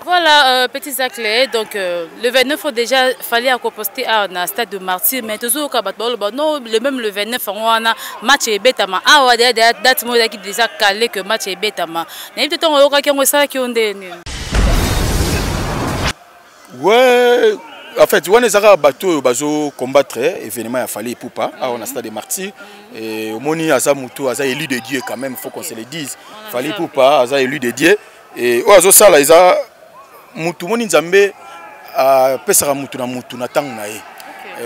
Voilà, petit Zacle, donc le 29 déjà fallait akoposte awa na stade de Martyr, mais tozoyoka bato baloba non, le même le 29 yango wana match ebetama awa, deja deja date moko ezalaki déjà calé que match ebetama. Nayebi te ntango oyokaki yango esalaki yo nde nini? Ouais, en fait wana eza kaka bato oyo bazo combattre événement ya Fally Ipupa awa na stade de Martyr. Et omoni aza motu aza élu de Dieu quand même, faut qu'on se le dise. Fally Ipupa aza élu de Dieu et oyo azosala eza mutu moni Nzambe apesaka mutu na mutu na ntango na ye.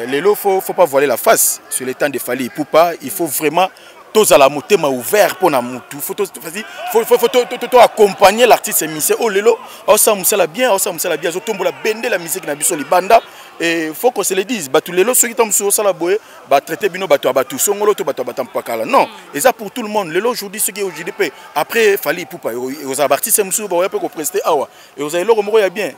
Lelo faut pas voiler la face sur le temps de Fally Ipupa. Il faut vraiment tozala motema ouvert mpona mutu, faut to accompagner l'artiste musicien oyo lelo aosala mosala bien, aosala mosala bien, azotombola bendela musique na biso libanda. Et faut qu'on se le dise, bato lelo soki ntango mosusu osala boye, batraite bino bato ya bato songolo to bato ya bato ya mpakala. Non, eza pour tout le monde. Lelo aujourd'hui, soki aujourd'hui mpe après Fally Ipupa ekozala baartiste mosusu baoya mpe kopreste awa, ekozala eloko moko ya bien.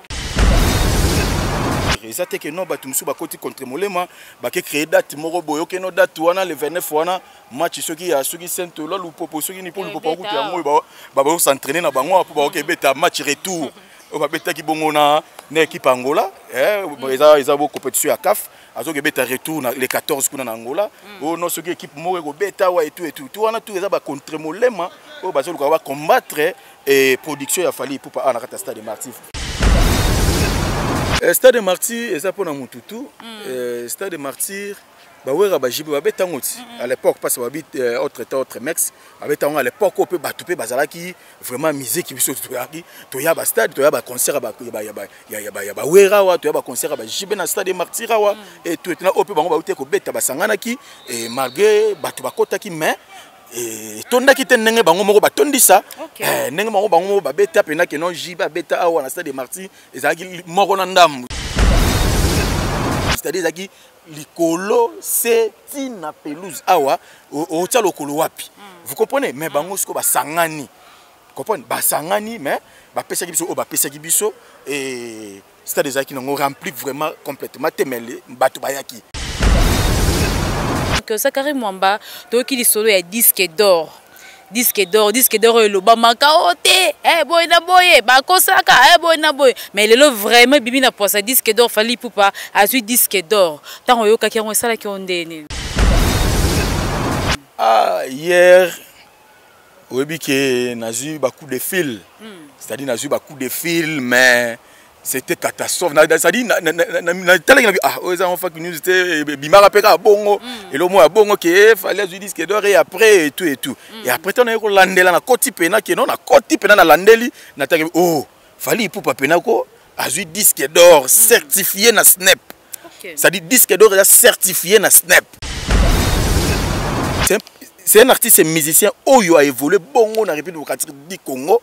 Eza te ke non, bato mosusu bakoti contre molema, bake créer date moko boye, oke no date wana le 29 wana match soki ya soki Sainte Eloi Lupopo, soki ni mpo Lupopo akuti yango oyo bazo s'entraîner na bango mpo bakoki ebeta match retour oyo babetaki bongo na équipe Angola. Eza bo compétition ya CAF, azoki ebeta retour na le 14 kuna na Angola. Oyo no soki équipe moko ekobeta awa etu etu tu wana tu eza bacontre molema oyo bazoluka bacombattre production ya Fally Ipupa awa na kati ya stade de Martyr. Stade de Martyr eza mpona mutu tu. Stade de Martyr, bawera bajibe babeta yango ti à l'époque parce babi autre temps, autre mex babeta yango à l'époque oyo mpe bato mpe bazalaki vraiment musique. Biso toyaki, toya bastade, toya baconcert ya bawera awa, toya baconcert ya bajibe na stade de Martyr awa et tout na oyo mpe bango bauti kobeta, basanganaki. Et malgré bato bakotaki, mais etondaki te ndenge bango moko batondisa. Ndenge bango moko babeta mpena ke non, jibe abeta awa na stade de Martyr ezalaki moko na ndambu, c'est-à-dire ezalaki likolo se ntina pelouse awa, otia lokolo wapi, vous comprenez? Mais bango sikoyo basangani, comprendre, basangani, mais bapesaki biso oyo bapesaki biso et stade ezalaki nango rempli vraiment complètement te, mais bato bayaki. Donc Zakari Mwamba, toyoki lisolo ya disque d'or, disque d'or, disque d'or oyo elobamaka o te, boye na boye, bakosaka boye na boye, mais lelo vraiment ebimi na poisa, disque d'or, Fally Ipupa azwi disque d'or. Ntango oyokaki yango esalaki yo ndeni? Ah, hier oyebi ke nazwi bacoup de fil, c'est-à-dire nazwi bacoup de fil, mais c'était catastrophe. C'est-à-dire natalaki na bi ah, oyo eza ngo fake news te, ebimaka mpe kaka bongo, eloko moko ya bongo ke Fally azwi disque d'or et après et tout et tout. Et après ntango naye kolandela, nakoti pena ke non, nakoti pena, nalandeli, nataki oh, Fally Ipupa pena ko azwi disque d'or certifié na SNEP. C'est-à-dire disque d'or eza certifié na SNEP. C'est un artiste musicien oyo a évolué bongo na République démocratique du Congo,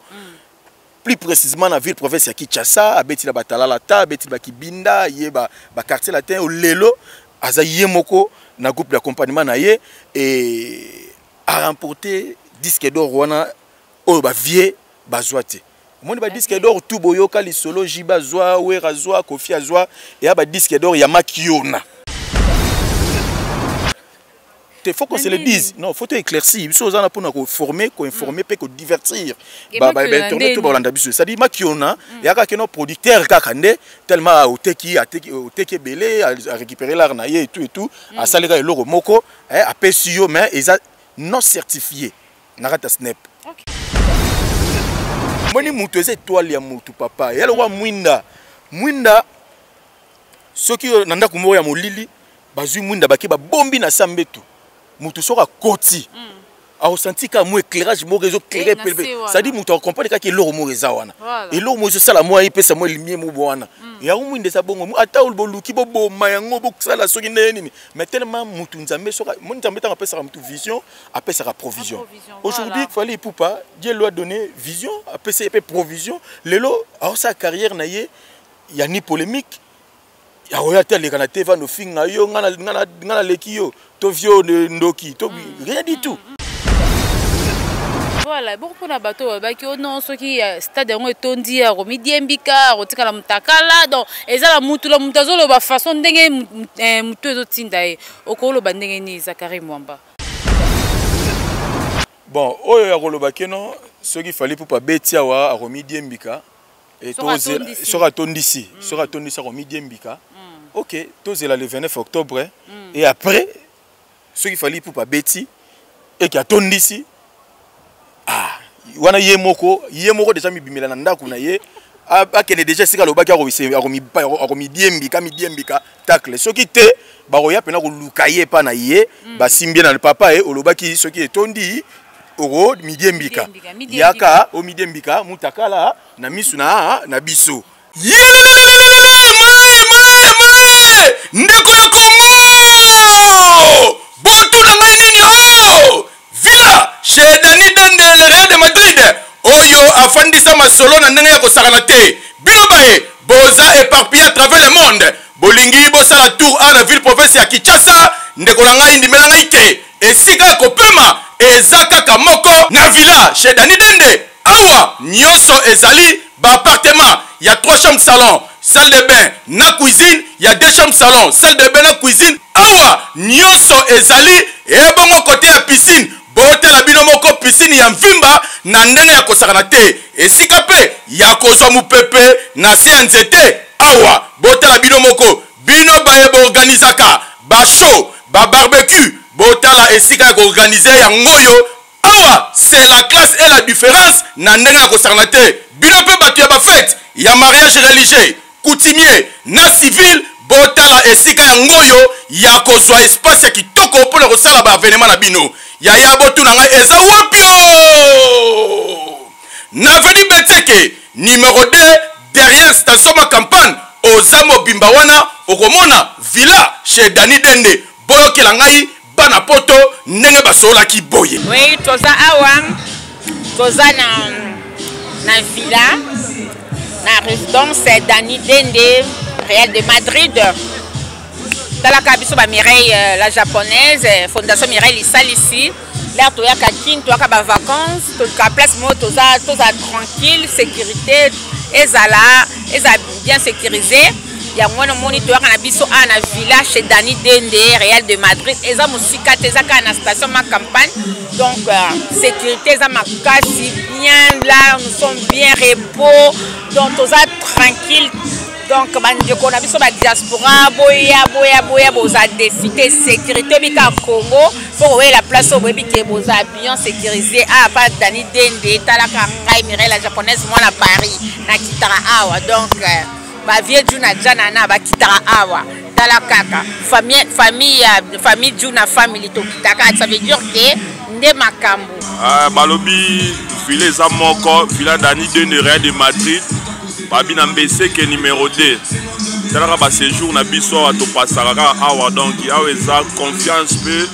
plus précisément na ville province ya Kinshasa. Abeti na batalala ta, abeti bakibinda ye baquartier latin. Lelo aza ye moko na groupe d'accompagnement na ye et a remporté disque d'or wana oyo bavie bazwa te. Omoni badisque d'or tout boyoka lisolo, Jibe azwa, Wera azwa, Kofi azwa, eya badisque d'or ya makiona te. Faut qu'on se le dise, non, faut éclaircir. Biso oza na mpona koformer, koinformer mpe kodivertir bainternet to balanda biso. C'est-à-dire makiona eyaka keno producteur kaka nde tellement oteki, ateki, oteki ebele, arécupérer l'art na ye et tout et tout, asali kaka eloko moko, apesi yo, mais eza non certifié na kati ya SNEP. Moni mutu eza étoile ya mutu papa, eya lokwa mwinda. Mwinda soki na ndako moko ya molili, bazwi mwinda, bake babombi na sa mbeto, mutu soki akoti, akosanti kaka mwa éclairage moko ezoéclaire pembe. C'est-à-dire moto akocomprendre kaka eloko moko eza wana, eloko moko ezosala mwa epesa mwa lumière moko wana. Yango mwinda eza bongo. Ata boluki boboma yango, bosala soki ndenge nini, mais tellement mutu Nzambe, soki moni Nzambe ntango apesaka mutu vision, apesaka provision. Aujourd'hui Fally Ipupa, Dieu lui a donné vision, apesa ye mpe provision. Lelo aosala carrière na ye ya ni polémique akoya te, aleka na te vanda ofinga yo, nga naleki yo to vio ndoki to rien du tout. Voilà, bongo mpona bato oyo babaki o non, soki stade yango etondi, akomidiembika, akotikala motakala, donc eza na mutu na mutu azoloba façon ndenge mutu ezotinda ye. Okoloba ndenge nini, Zakari Mwamba? Bon, oyo ya koloba keno soki Fally Ipupa abeti awa akomidiembika. Soki atondisi, soki atondisi, akomidiembika. Ok, tozela le 29 octobre et après, soki Fally Ipupa abeti eke atondisi, ah, wana ye moko déjà mibimela na ndako na ye, akende déjà esika alobaki akomidiembika, midiembika tacle. Soki te, bakoya mpena koluka ye epa na ye. Basimbi ye na papa ye, olobaki soki etondi oko midiembika, yaka omidiembika mutakala na misu na biso. Yelelelelele, mae mae mae, ndeko ya Kongo, botuna ngai nini? O villa chez Dani Dende, le Real de Madrid, oyo afandisa masolo na ndenge ya kosakana te. Bino baye boza éparpillé à travers le monde, bolingi bosala tour a na ville province ya Kinshasa, ndeko na ngai, ndimela ngai ke esika ya kopema eza kaka moko, na villa chez Dani Dende. Awa nyonso ezali: baappartement ya 3 chambres, salon, salle de bain na cuisine, ya 2 chambres, salon, salle de bain na cuisine. Awa nyonso ezali. Ebongo côté ya piscine, botala bino moko, piscine ya mvimba na ndenge ya kosakana te, esika mpe ya kozwa mopepe na se ya nzete. Awa botala bino moko, bino baye boorganizaka bashow, babarbecue, botala esika ya koorganize yango oyo. Awa c'est la classe et la différence na ndenge ya kosakana te. Bino mpe bato ya bafete ya mariage religieux, coutumier na civil, botala esika yango oyo ya kozwa espace ya kitoko mpona kosala baévénement na bino. Yaya, botuna ngai eza wapi? O na avenue Betseke numéro 2, derrière station Ma Campagne. Oza mobimba wana, okomona villa chez Dani Dende. Boyokela ngai bana Poto ndenge basololaki boye. Oui, toza awa, toza na villa, na résidence Dani Dende, Real de Madrid. Talaka biso baMireille la Japonaise, Fondation Mireille Lisalisi. L'heure toyaka Kine, toyaka bavacances, toluka place moko toza tranquille, sécurité ezala, eza bien sécurisé. Yango wana omoni toyaka na biso awa na villa chez Dani Dende, Real de Madrid. Eza mosika te, eza kaka na station Ma Campagne. Donc sécurité eza makasi bien. Là nous sommes bien repos, donc toza tranquille. Donc bandeko na biso badiaspora, boya, boya, boya, boza déçus te. Sécurité bika Congo, fo koyela place oyo boyebi ke boza bien sécurisé. Awa pa Dani Dende. Talaka ngai Mireille la Japonaise, mwana Paris, nakitaka awa. Donc bavie Juna Jana na bakitaka awa. Tala kaka famille, famille, famille Juna, family, tokitaka. Ça veut dire ke nde makambo. Balobi villa eza moko, villa Dani Dende, Real de Madrid, babi na Mbeseke numéro 2. Talaka baséjour na biso awa, topasaka kaka awa. Donc awa eza confiance mpe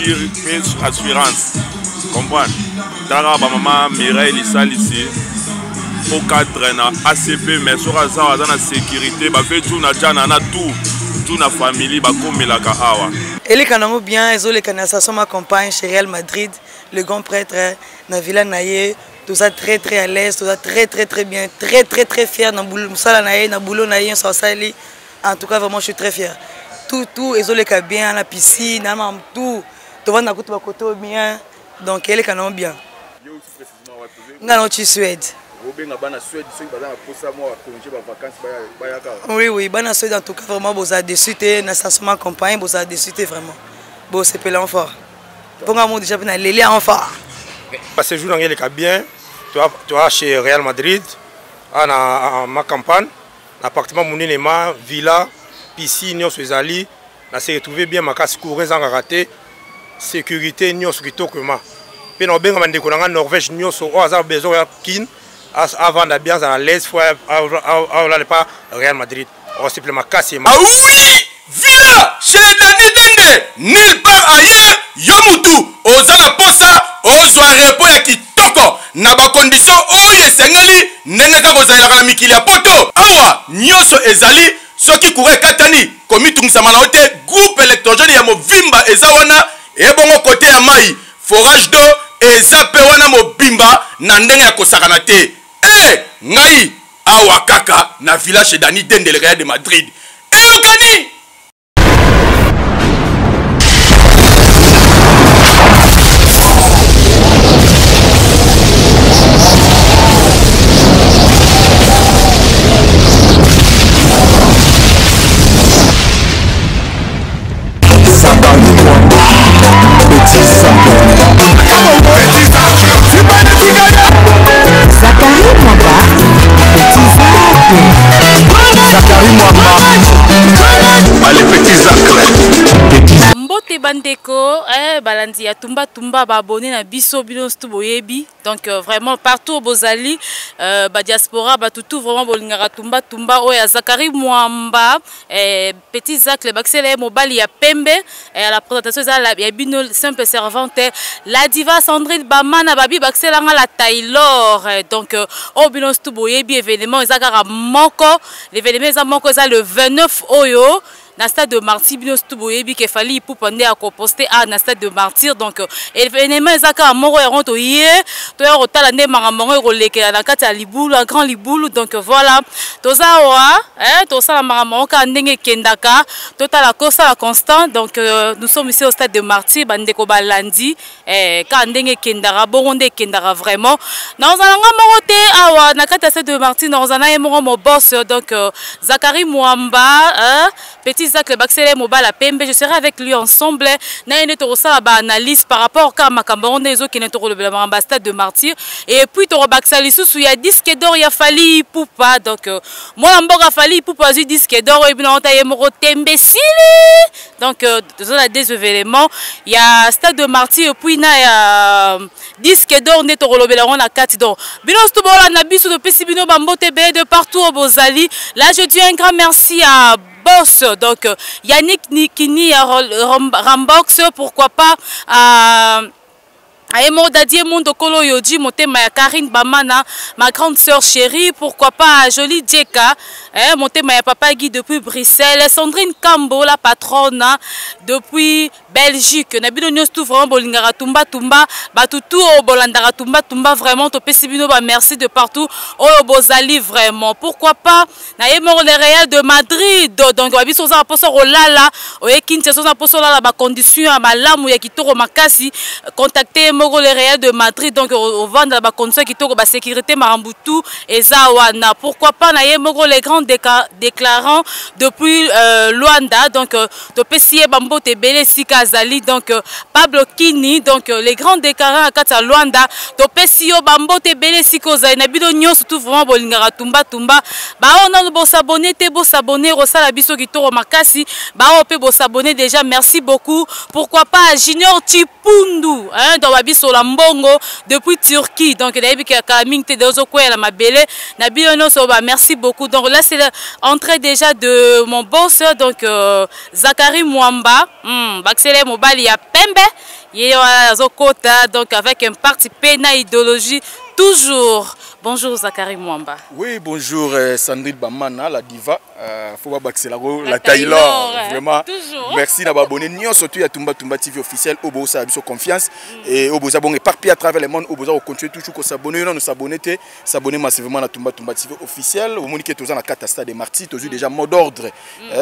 mpe assurance, comprendre. Talaka bamama Mireille Lisalisi po cadre na ACP, mais soki aza awa, aza na sécurité. Bafe Juna Jana na tout tout na famille bakomelaka awa. Eleka nango bien, ezoleka na station Ma Campagne, chez Real Madrid, le grand prêtre, na villa na ye. Toza très très à l'aise, toza très très très bien, très très très fier na mosala na ye, na boulot na ye nyonso asali. En tout cas, vraiment, je suis très fier. Tout, tout ezoleka bien, na piscine, na mam, tout. Tovanda kutu bakoto bien. Donc eleka nango bien. Nga nauti Suède. Obenga bana Suède soki baza na posa mwa bacongé, bavacance, bayaka. Oui, bana Suède, en tout cas, vraiment, boza déçus te. Na station Ma Campagne, boza déçus te, vraiment. Bosepela fort mponga mo déjà mpe na leli yango fort. Séjour na ngai eleka bien. Toa chez Real Madrid awa na Ma Campagne, na appartement monene ma villa, piscine nyonso ezali. Na se retrouve bien makasi, courant ezangaka te, sécurité nyonso kitoko ma. Mpe na kobenga bandeko na ngai Norvège nyonso oyo aza besoin ya Kine, avanda bien, azala l'aise, fo aolala pa Real Madrid, osepela makasi. Ah oui, villa chez Dani Dende, nulle part ailleurs. Yo mutu oza na posa ozwa repos ya kitoko na bacondition oyo esengeli, ndenge kaka ozalelaka na mikili ya Poto, awa nyonso ezali. Soki courant ekatani, komitungisama na yo te, groupe électrogène ya movimba eza wana. Ebongo côté ya mai, forage d'eau eza mpe wana mobimba na ndenge ya kosakana te. E ngai awa kaka na village Dani Dende, le Real de Madrid, eyokani. Bandeko, eh, balandi ya Tumba Tumba, baabonné na biso, bino nyonso boyebi. Donc vraiment partout bozali, ba diaspora, batutu vraiment bolingaka Tumba Tumba oyo ya Zakari Mwamba, eh, petit Zacle bakisela ye mobali ya pembe, eh, à la présentation eza ya bino simple servante la diva Sandrine Bamana babi bakisela nga la Taylor. Eh, donc oyo bino nyonso boyebi, événement eza kaka moko, l'événement eza moko, eza le 29 oyo na stade de Martyr. Bino surtout boyebi ke Fally Ipupa nde akoposte a na stade de Martyr. Donc événement eza kaka moko, yango toye toya kotala nde makambo yango ekolekela na kati ya libulu ya grand libulu. Donc voilà, toza awa, eh, tosala makambo yango kaka ndenge ekendaka, totala kosala constant. Donc nous sommes ici au stade de Martyr, bandeko balandi, eh, kaka ndenge ekendaka bongo nde ekendaka. Vraiment nakozala nga moko te awa na kati ya stade de Martyr, nakozala na ye moko mo boss, donc Zakari Mwamba, petit Zacle bakisele mobala pembe. Je serai avec lui ensemble na ye nde tokosala baanalyse par rapport kaka makambo yango nde ezokende. Tokolobela makambo ya stade de Martyr et puis tokobakisa lisusu ya disque d'or ya Fally Ipupa. Donc mwana mboka Fally Ipupa azwi disque d'or oyo bino ta ye moko tembe sili. Donc toza na deux événements, ya stade de Martyr et puis na ya disque d'or nde tokolobela yango na kati. Donc bino surtout bolanda biso, topesi bino bambote ebele de partout oyo bozali. Là, je dis un grand merci à boss, donc Yannick Nikini Rambox, pourquoi pas à Aemo Dadie Mundo Kolo Yoji motema ya Karine Bamana, ma grande sœur chérie, pourquoi pas Jolie Djeka, eh, motema ya papa Guy depuis Bruxelles, Sandrine Kambo la patronne depuis Belgique. Na bino nyonso tout vraiment bolingaka Tumba Tumba, batu tout oyo bolandaka Tumba Tumba, vraiment topesi bino ba merci de partout oyo bozali vraiment. Pourquoi pas na ye moko le Real de Madrid. Donc ba biso oza mposa kolala oye Kinshasa, oza mposa olala ba condition ya malamu ya kitoko makasi, contacter moko le Real de Madrid. Donc ovanda ba condition ya kitoko, ba sécurité, makambo tout eza wana. Pourquoi pas na ye moko les grands déclarants depuis Luanda. Donc topesi ye bambote ebele esika azali. Donc Pablo Kini, donc les grands déclarants na kati ya Luanda, topesi yo bambote ebele esika ozali. Na bino nyonso tout vraiment bolingaka Tumba Tumba, bao nano bosabone te, bosabone, kosala biso kitoko makasi. Bao mpe bosabone déjà, merci beaucoup. Pourquoi pas Junior Chipundu, hein, donc babisola mbongo depuis Turquie. Donc nayebi kaka mingi te ozokweyela mabele na bino nyonso ba merci beaucoup. Donc là, c'est l'entrée déjà de mon boss, donc Zakari Mwamba, bakisele mobali ya pembe, ye wana azokota, donc avec un parti pe na idéologie toujours. Bonjour Zakari Mwamba. Oui, bonjour Sandrine Bamana, la diva. Faut pas baxer la, la Taylor, vraiment. Toujours. Merci d'avoir abonné surtout à Tumba Tumba TV officiel, oyo boza biso confiance et oyo boza bon éparpillé à travers le monde, oyo boza continuer toujours ko s'abonner, non s'abonner te, s'abonner massivement à Tumba Tumba TV officiel. Au que toza na kati stade des Martyrs, toujours déjà mot d'ordre.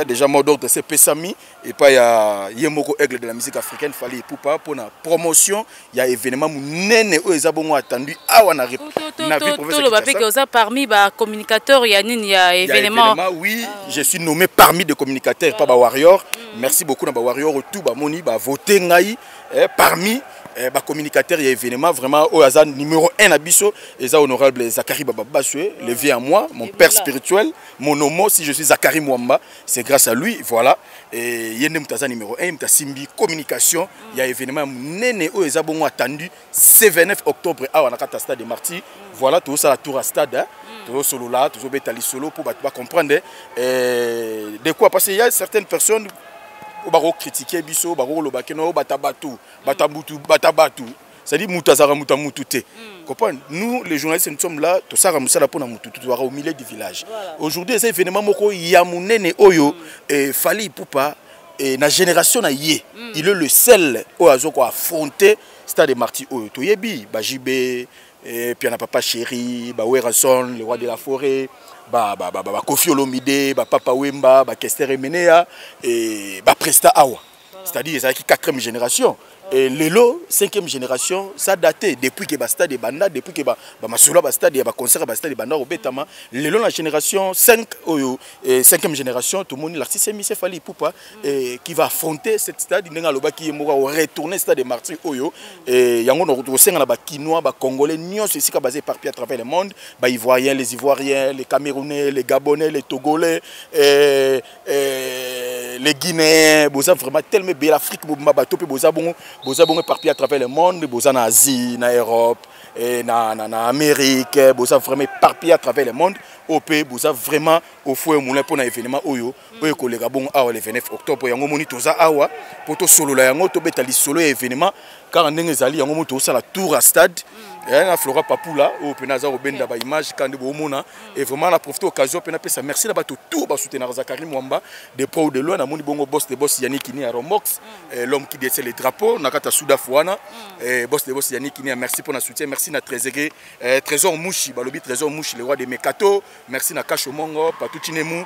Déjà mot d'ordre c'est Pesami et pas ya Yemoko aigle de la musique africaine Fally Ipupa pour la promotion, il y a événement munene oyo eza bongo attendu awa na ville province. Toloba mpe ke oza parmi bacommunicateur ya nini, ya événement. Oui, je suis nommé parmi des communicateurs, pas ba warrior. Merci beaucoup na ba warrior tout bamoni ba voter ngai, eh, parmi, eh, ba communicateur ya événement. Vraiment oyo aza numéro 1 na biso eza honorable Zakari Bababaswe, le vieux à moi, mon père spirituel, mon homo. Si je suis Zakari Mwamba, c'est grâce à lui, voilà. Et ye nde moto aza numéro 1, moto asimbi communication ya événement monene oyo eza bongo attendu ce 29 octobre awa na kati ya stade de Martyr. Voilà, tozosala tour ya stade, hein. Tozosolola, tozobeta lisolo mpo bato bacomprendre, eh, de quoi, parce que y a certaines personnes oyo bakocritiquer biso, bakokoloba keno oyo bata bato bata mutu bata bato, c'est-à-dire mutu azalaka mutu ya mutu te. Comprendre, nous les journalistes, nous sommes là, tosala mosala mpona mutu, tozalaka au milieu du village. Aujourd'hui eza événement moko ya monene oyo, eh, Fally Ipupa, eh, na génération na ye, il est le seul oyo aza koaffronter stade de Martyr oyo toyebi ba JB, eh, puis na papa chéri, ba Werrason le roi de la forêt, ba Koffi Olomide, ba Papa Wemba, ba Kester Emeneya et ba Presta awa, c'est-à-dire ezalaki quatrième génération et lelo cinquième génération. Ça daté depuis que bastade ebanda, depuis que bamasolo bastade ya baconcert bastade ebanda kobetama. Lelo na génération 5 oyo, cinquième génération, tomoni l'artiste Mise Fally Ipupa, qui va affronter cette stade ndenge alobaki ye moko retourner stade de Martyr oyo. Yango tokosenga na bakinois, bacongolais nyonso esika baza éparpillé à travers le monde, baivoiriens, les Ivoiriens, les Camerounais, les Gabonais, les Togolais, Les Guinéens, boza vraiment tellement belle Afrique, bobima bato mpe boza bongo, boza bongo éparpillé à travers le monde, boza na Asie, na Europe, et na Amérique, boza vraiment éparpillé à travers le monde, oyo mpe boza vraiment au four et moulin mpona événement oyo oyo ekoleka bongo awa le 29 octobre. Yango moni toza awa mpo tosolola yango, tobeta lisolo ya événement kaka ndenge ezali. Yango moni tozosala tour ya stade na Flora Papula oyo mpena aza kobenda baimage kaka nde boomona. Et vraiment na profite occasion mpe napesa merci na bato tout basoutenaka Zakari Mwamba de près ou de loin. Namoni bongo boss de boss Yannick Kini ya Romox, l'homme qui détient les drapeaux na kati ya Sudaf wana. Boss de boss Yannick Kini, merci pour na soutien. Merci na Trésor, Trésor Mushi, balobi Trésor Mushi, le roi de Mekato. Merci na Kasho Mongo Patou Chinemu.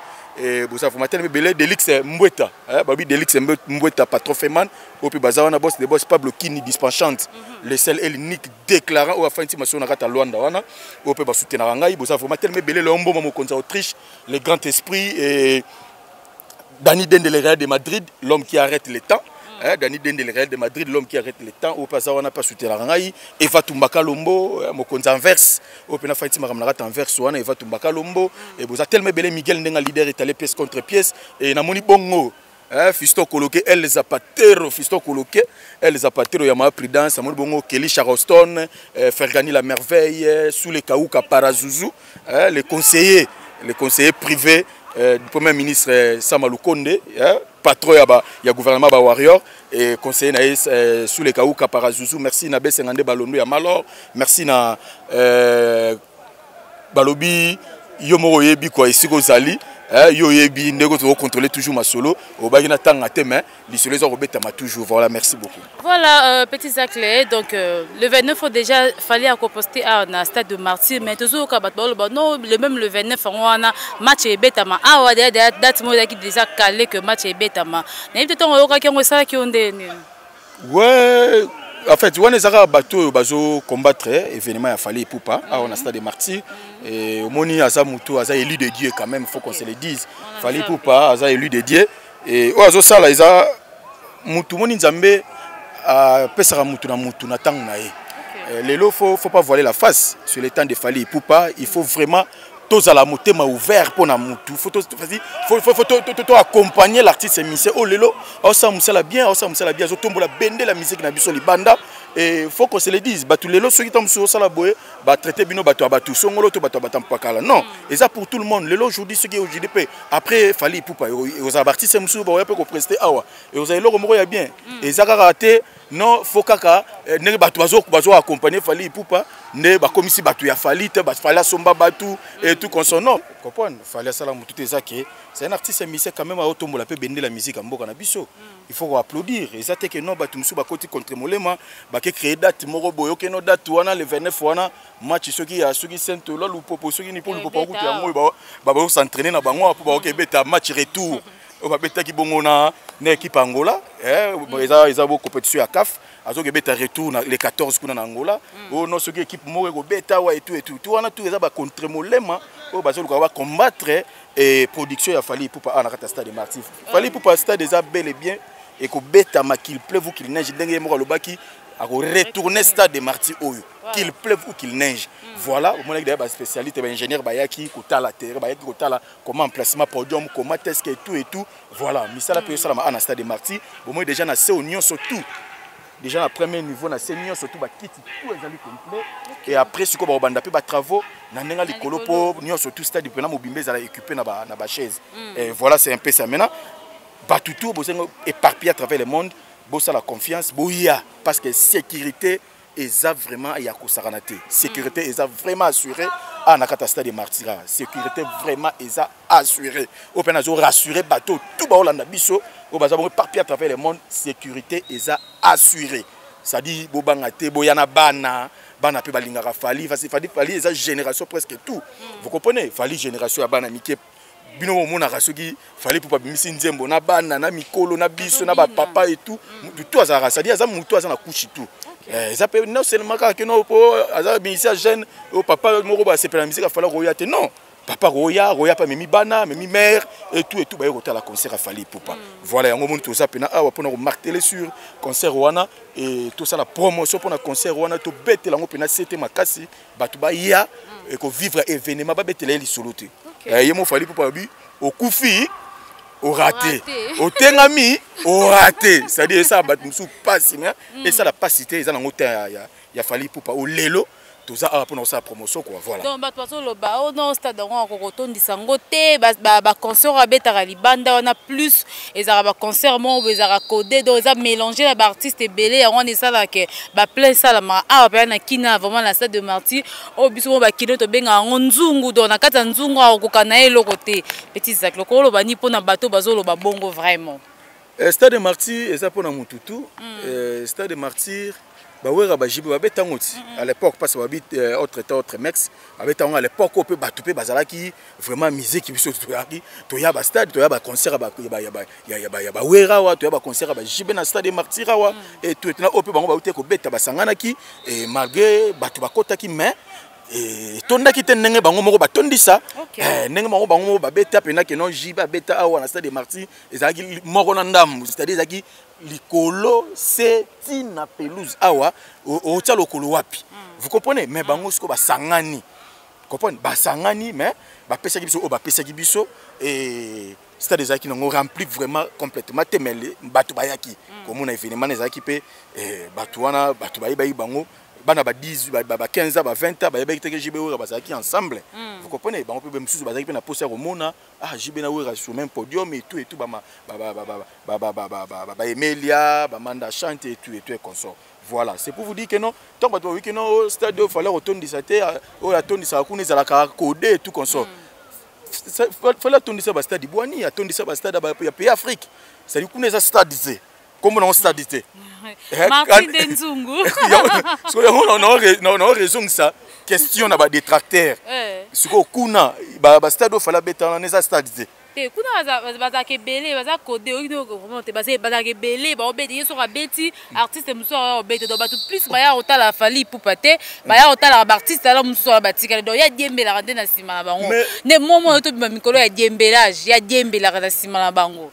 Boza vraiment tellement ebele. Delix Mbweta, balobi Delix Mbweta, patron Feman oyo mpe baza wana. Boss de boss Pablo Kini Dispenchante, le seul et l'unique déclarant oyo afandi maso na kati ya Lwanda wana, oyo mpe basoutenaka ngai. Boza vraiment tellement ebele. Léon Mboma, mokonzi ya Autriche, le grand esprit, et Dani Dende, le Real de Madrid, l'homme qui arrête le temps. Hein, Dani Dende, le Real de Madrid, l'homme qui arrête le temps, oyo mpe aza wana mpe asoutenaka ngai. Eva Tumbaka Lombo, mokonzi Anvers, oyo mpe nafandi makambo na kati Anvers wana, Eva Tumbaka Lombo. E boza tellement ebele. Miguel Ndenga, leader étalé pièce contre pièce. E namoni bongo Fiston Koloke, El Zapatero, Fiston Koloke, El Zapatero ya Prudence, amoni bongo Kelly Charleston, Fergani la merveille, sous les Kaouka Parazuzu, les conseillers privés du Premier ministre Sama Lukonde, patron ya gouvernement ba Warrior et conseiller na ye sous les Kaouka Parazuzu. Merci na Besengande Balondo ya Malor, merci na balobi yo moko oyebi kwa esika ozali, yo oyebi ndenge tokocontrôler toujours masolo obaki na ntanga te, mais lisolo eza kobetama toujours. Voilà, merci beaucoup. Voilà, petit Zacle, donc le 29 déjà fallait akoposter awa na stade de Martyr, mais tozoyoka bato baloba non, le même le 29 yango wana match ebetama awa. Deya date moko ezalaki déjà calé que match ebetama. Nayebi te ntongo oyokaki yango, esalaki yo nde nini? Ouais, en fait wana eza kaka bato oyo bazocombattre événement ya Fally Ipupa awa na stade de Martyr. Omoni aza motu aza élu de Dieu quand même, faut qu'on se le dise. Fally Ipupa aza élu de Dieu et oyo azosala eza mutu moni Nzambe apesaka mutu na mutu na ntango na ye. Lelo faut pas voiler la face sur le temps de Fally Ipupa. Il faut vraiment tozala motema ouvert mpona mutu, faut accompagner l'artiste musicien oyo lelo aosala mosala bien, aosala mosala bien, azotombola bendela musique na biso libanda. Et faut qu'on se le dise, bato lelo soki ntango mosusu osala boye, batraite bino bato ya bato songolo to bato ya bato ya mpakala. Non, eza pour tout le monde. Lelo aujourd'hui, soki aujourd'hui mpe après Fally Ipupa ozala baartiste mosusu baoya mpe koprester awa, ozala eloko moko ya bien. Eza kaka te non, faut kaka ndenge bato bazo accompagner Fally Ipupa nde bakomisi bato ya Fally te, Fally asomba bato et tout consort. Non, comprendre, Fally asala motu te. Eza ke c'est un artiste musicien quand même, aotombola mpe bendela musique ya mboka na biso. Il faut koapplaudir. Eza te ke non, bato mosusu bakoti contre molema, bake créer date moko boye, okeno date wana le 29 wana match soki ya soki Sainte Eloi Lupopo, soki ni mpo Lupopo akuti yango oyo babakosentraîner na bango mpo bakoki ebeta match retour oyo babetaki bongo na équipe Angola. Eza bo compétition ya CAF, azoki ebeta retour na le 14 kuna na Angola. Oyo non, soki équipe moko ekobeta awa etu etu tu wana tu eza bacontre molema oyo bazoluka bacombattre e production ya Fally Ipupa awa na kati ya stade de Martyr. Fally Ipupa, stade eza bel et bien ekobetama, qu'il pleuve ou qu'il neige. Ndenge ye moko alobaki, akoretourner stade de Martyr oyo, qu'il pleuve ou qu'il neige. Voilà, omonaki d'ailleurs baspécialiste, baingénieur bayaki kotala terrain, bayaki kotala comment emplacement podium, comment est-ce que et tout et tout. Voilà, misala mpe esalama awa na stade de Martyr. Bomoi déjà na se oyo nyonso tout déjà na premier niveau, na se nyonso tout, bakiti tout ezali complet. Et après sikoyo bakobanda mpe batravaux na ndenge likolo mpo nyonso tout stade mpena mobimba ezala équipé na bachaise. Et voilà, c'est un peu ça. Maintenant bato tout bosengo éparpillé à travers le monde, bosala confiance, boya, parce que sécurité eza vraiment ya kosakana te. Sécurité eza vraiment assuré awa na kati ya stade de Martyr. Sécurité vraiment eza assuré. Oyo mpe nazo rassurer bato tout baolanda biso oyo baza bongo éparpillé à travers le monde, sécurité eza assuré, c'est-à-dire bobanga te, boya na bana. Bana mpe balingaka Fally. Fally, Fally eza génération presque tout, vous comprenez? Fally génération ya bana mike. Bino omonaka soki Fally mpo babimisi nzembo na bana na mikolo na biso na bapapa et tout, mutu tout azalaka, c'est-à-dire aza mutu aza na couche tout. Eza mpe non seulement kaka keno po aza musicien jeune oyo papa moko basepela musique afala koya te. Non, papa koya, koya mpe amemi bana, amemi mère et tout et tout, baye kotala concert afali Ipupa. Voilà, yango moni toza mpena awa mpona komarteler sur concert wana e tosala promotion mpona concert wana, tobetela yango mpena sete makasi, bato baya ekovivre événement, babetela ye lisolo te. Ye mo Fally Ipupa abi okufi. Oraté, otengami, oraté. C'est-à-dire esala bato mosusu mpasi, mais esala mpasi te, eza nango te ya Fally Ipupa. Olelo toza awa mpona kosala promotion, quoi, voilà. Donc bato bazoloba: "O non, stade yango akokotondisa yango te." Baconcert oyo abetaka libanda wana, plus ezalaka baconcert moko boye, ezalaka codé, donc eza mélange na baartiste ebele. Yango wana esalaka baplein esalamaka awa mpenza na kina, vraiment na Stade de Martyr oyo biso mo bakino tobengaka yango nzungu. Donc na kati ya nzungu akokoka na ye eloko te. Petit Zacle, okoloba nini mpona bato bazoloba bongo vraiment? Stade de Martyr eza mpona mutu tu. Stade de Martyr, bawera, bajibe babetango ti à l'époque, parce babi autre temps, autre mex babetango à l'époque oyo mpe bato mpe bazalaki vraiment musique. Biso toyaki, toya bastade, toya baconcert ya bawera awa, toya baconcert ya bajibe na Stade de Martyr awa et tout. Na oyo mpe bango bauti kobeta, basanganaki et malgré bato bakotaki, mais etondaki te ndenge bango moko batondisa. Ndenge bango moko babeta mpena keno jibe abeta awa na Stade de Martyr, ezalaki moko na ndambu, c'est-à-dire ezalaki likolo se ntina pelouse awa, otia lokolo wapi, vous comprenez? Mais bango sikoyo basangani, comprendre, basangani, mais bapesaki biso oyo bapesaki biso e stade ezalaki nango rempli vraiment complètement te, mais bato bayaki komona événement na ezalaki mpe bato wana, bato bayebaki bango, bana ba 10, ba 15 ans, ba 20 ans, bayebaki te ke JB, Wera bazalaki ensemble, vous comprenez? Bango mpe mosusu bazalaki mpe na posa ya komona: ah, JB na Wera sur même podium et tout et tout, baemelia, bamanda chante et tout et tout et consort. Voilà, c'est pour vous dire que non, ntango bato bayoki non, stade oyo fallait kotondisa te, oyo atondisaka kuna ezalaka codé et tout consort, fallait atondisa bastade bwani, atondisa bastade ya pays Afrique. C'est-à-dire kuna eza stade te, kombo nango stade te. Martin de Nzungu. Yango naorezongisa question na badétracteur. Sikoyo kuna bastade oyo fallait abeta wana eza stade te. Te, kuna bazalaka ebele, baza codé, oyoki vraiment te, bazalaka ebele, baobeta ye. Soki abeti, artiste mosusu aya obeta. Donc bato plus baya kotala Fally Ipupa te, baya kotalaka baartiste ala mosusu wana batikali. Donc ya diembelaka nde na nsima na bango nde momo oyo tobima mikolo ya diembelage, ya diembelaka na nsima na bango.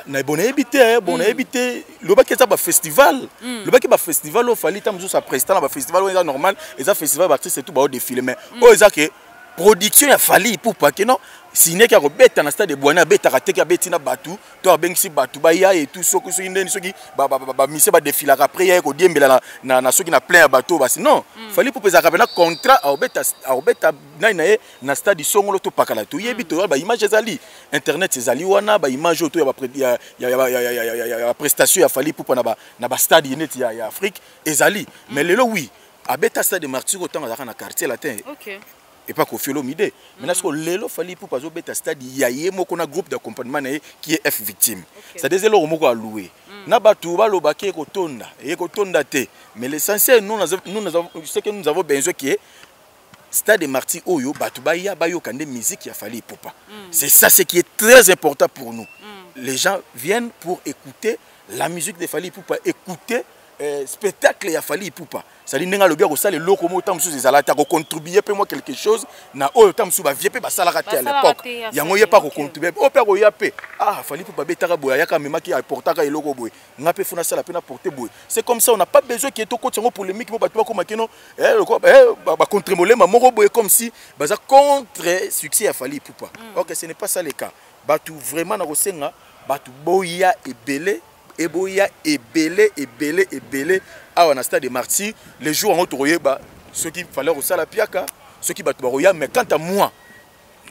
Na bon, nayebi te, bon, nayebi te. Lobaki eza bafestival, lobaki bafestival oyo Fally ta mosusu aprésident na bafestival oyo eza normal, eza festival baartiste tout baodéfile, mais oyo eza ke production ya Fally Ipupa ke non, sineki akobeta na Stade Bwani, abetaka teke, abeti na bato to abengisi bato baya etu. Soki soki ndeni, soki bamisie badefilaka, après ya ye kodiembela na soki na plein ya bato basi. Non, Fally Ipupa ezalaka mpena contrat, akobeta nani na ye na stade songolo to pakala. Toyebi, toya baimage ezali, internet ezali wana, baimage oyo to ya baprestation ya Fally Ipupa na bastade neti ya Afrique ezali. Mais lelo, oui, abeta Stade de Martyr otango azalaka na Quartier Latin epa Koffi Olomide. Maintenant sikoyo lelo Fally Ipupa azobeta stade ya ye moko na groupe d'accompagnement na ye qui est F Victime, c'est-à-dire eloko moko aloué na bato balobaki ekotonda, ekotonda te. Mais l'essentiel, nous, nous, ce que nous avons besoin, qui est Stade de Martyr oyo bato baya bayoka nde musique ya Fally Ipupa. C'est ça ce qui est très important pour nous. Les gens viennent pour écouter la musique de Fally Ipupa, écouter spectacle ya Fally Ipupa. C'est-à-dire ndenge alobi akosala eloko moko, ntango mosusu ezala te, akocontribue mpe mwa quelque chose na oyo ntango mosusu bavie mpe basalaka te à l'époque. Yango ye mpe akocontribue, oyo mpe akoya mpe: ah, Fally mpe babetaka boye, ayaka, amemaki, aportaka eloko boye, nga mpe fo nasala mpe naporte boye. C'est comme ça, on n'a pas besoin ke tokoti yango polémique mo bato bakoma keno bacontre molema moko boye, comme si baza contre succès ya Fally Ipupa. Ok, ce n'est pas ça le cas. Bato vraiment na kosenga bato boya ebele, eboya ebele, ebele, ebele awa na Stade de Martyr. Le jour yango tokoyeba soki fallait kosala piaka, soki bato bakoya. Mais quant à moi,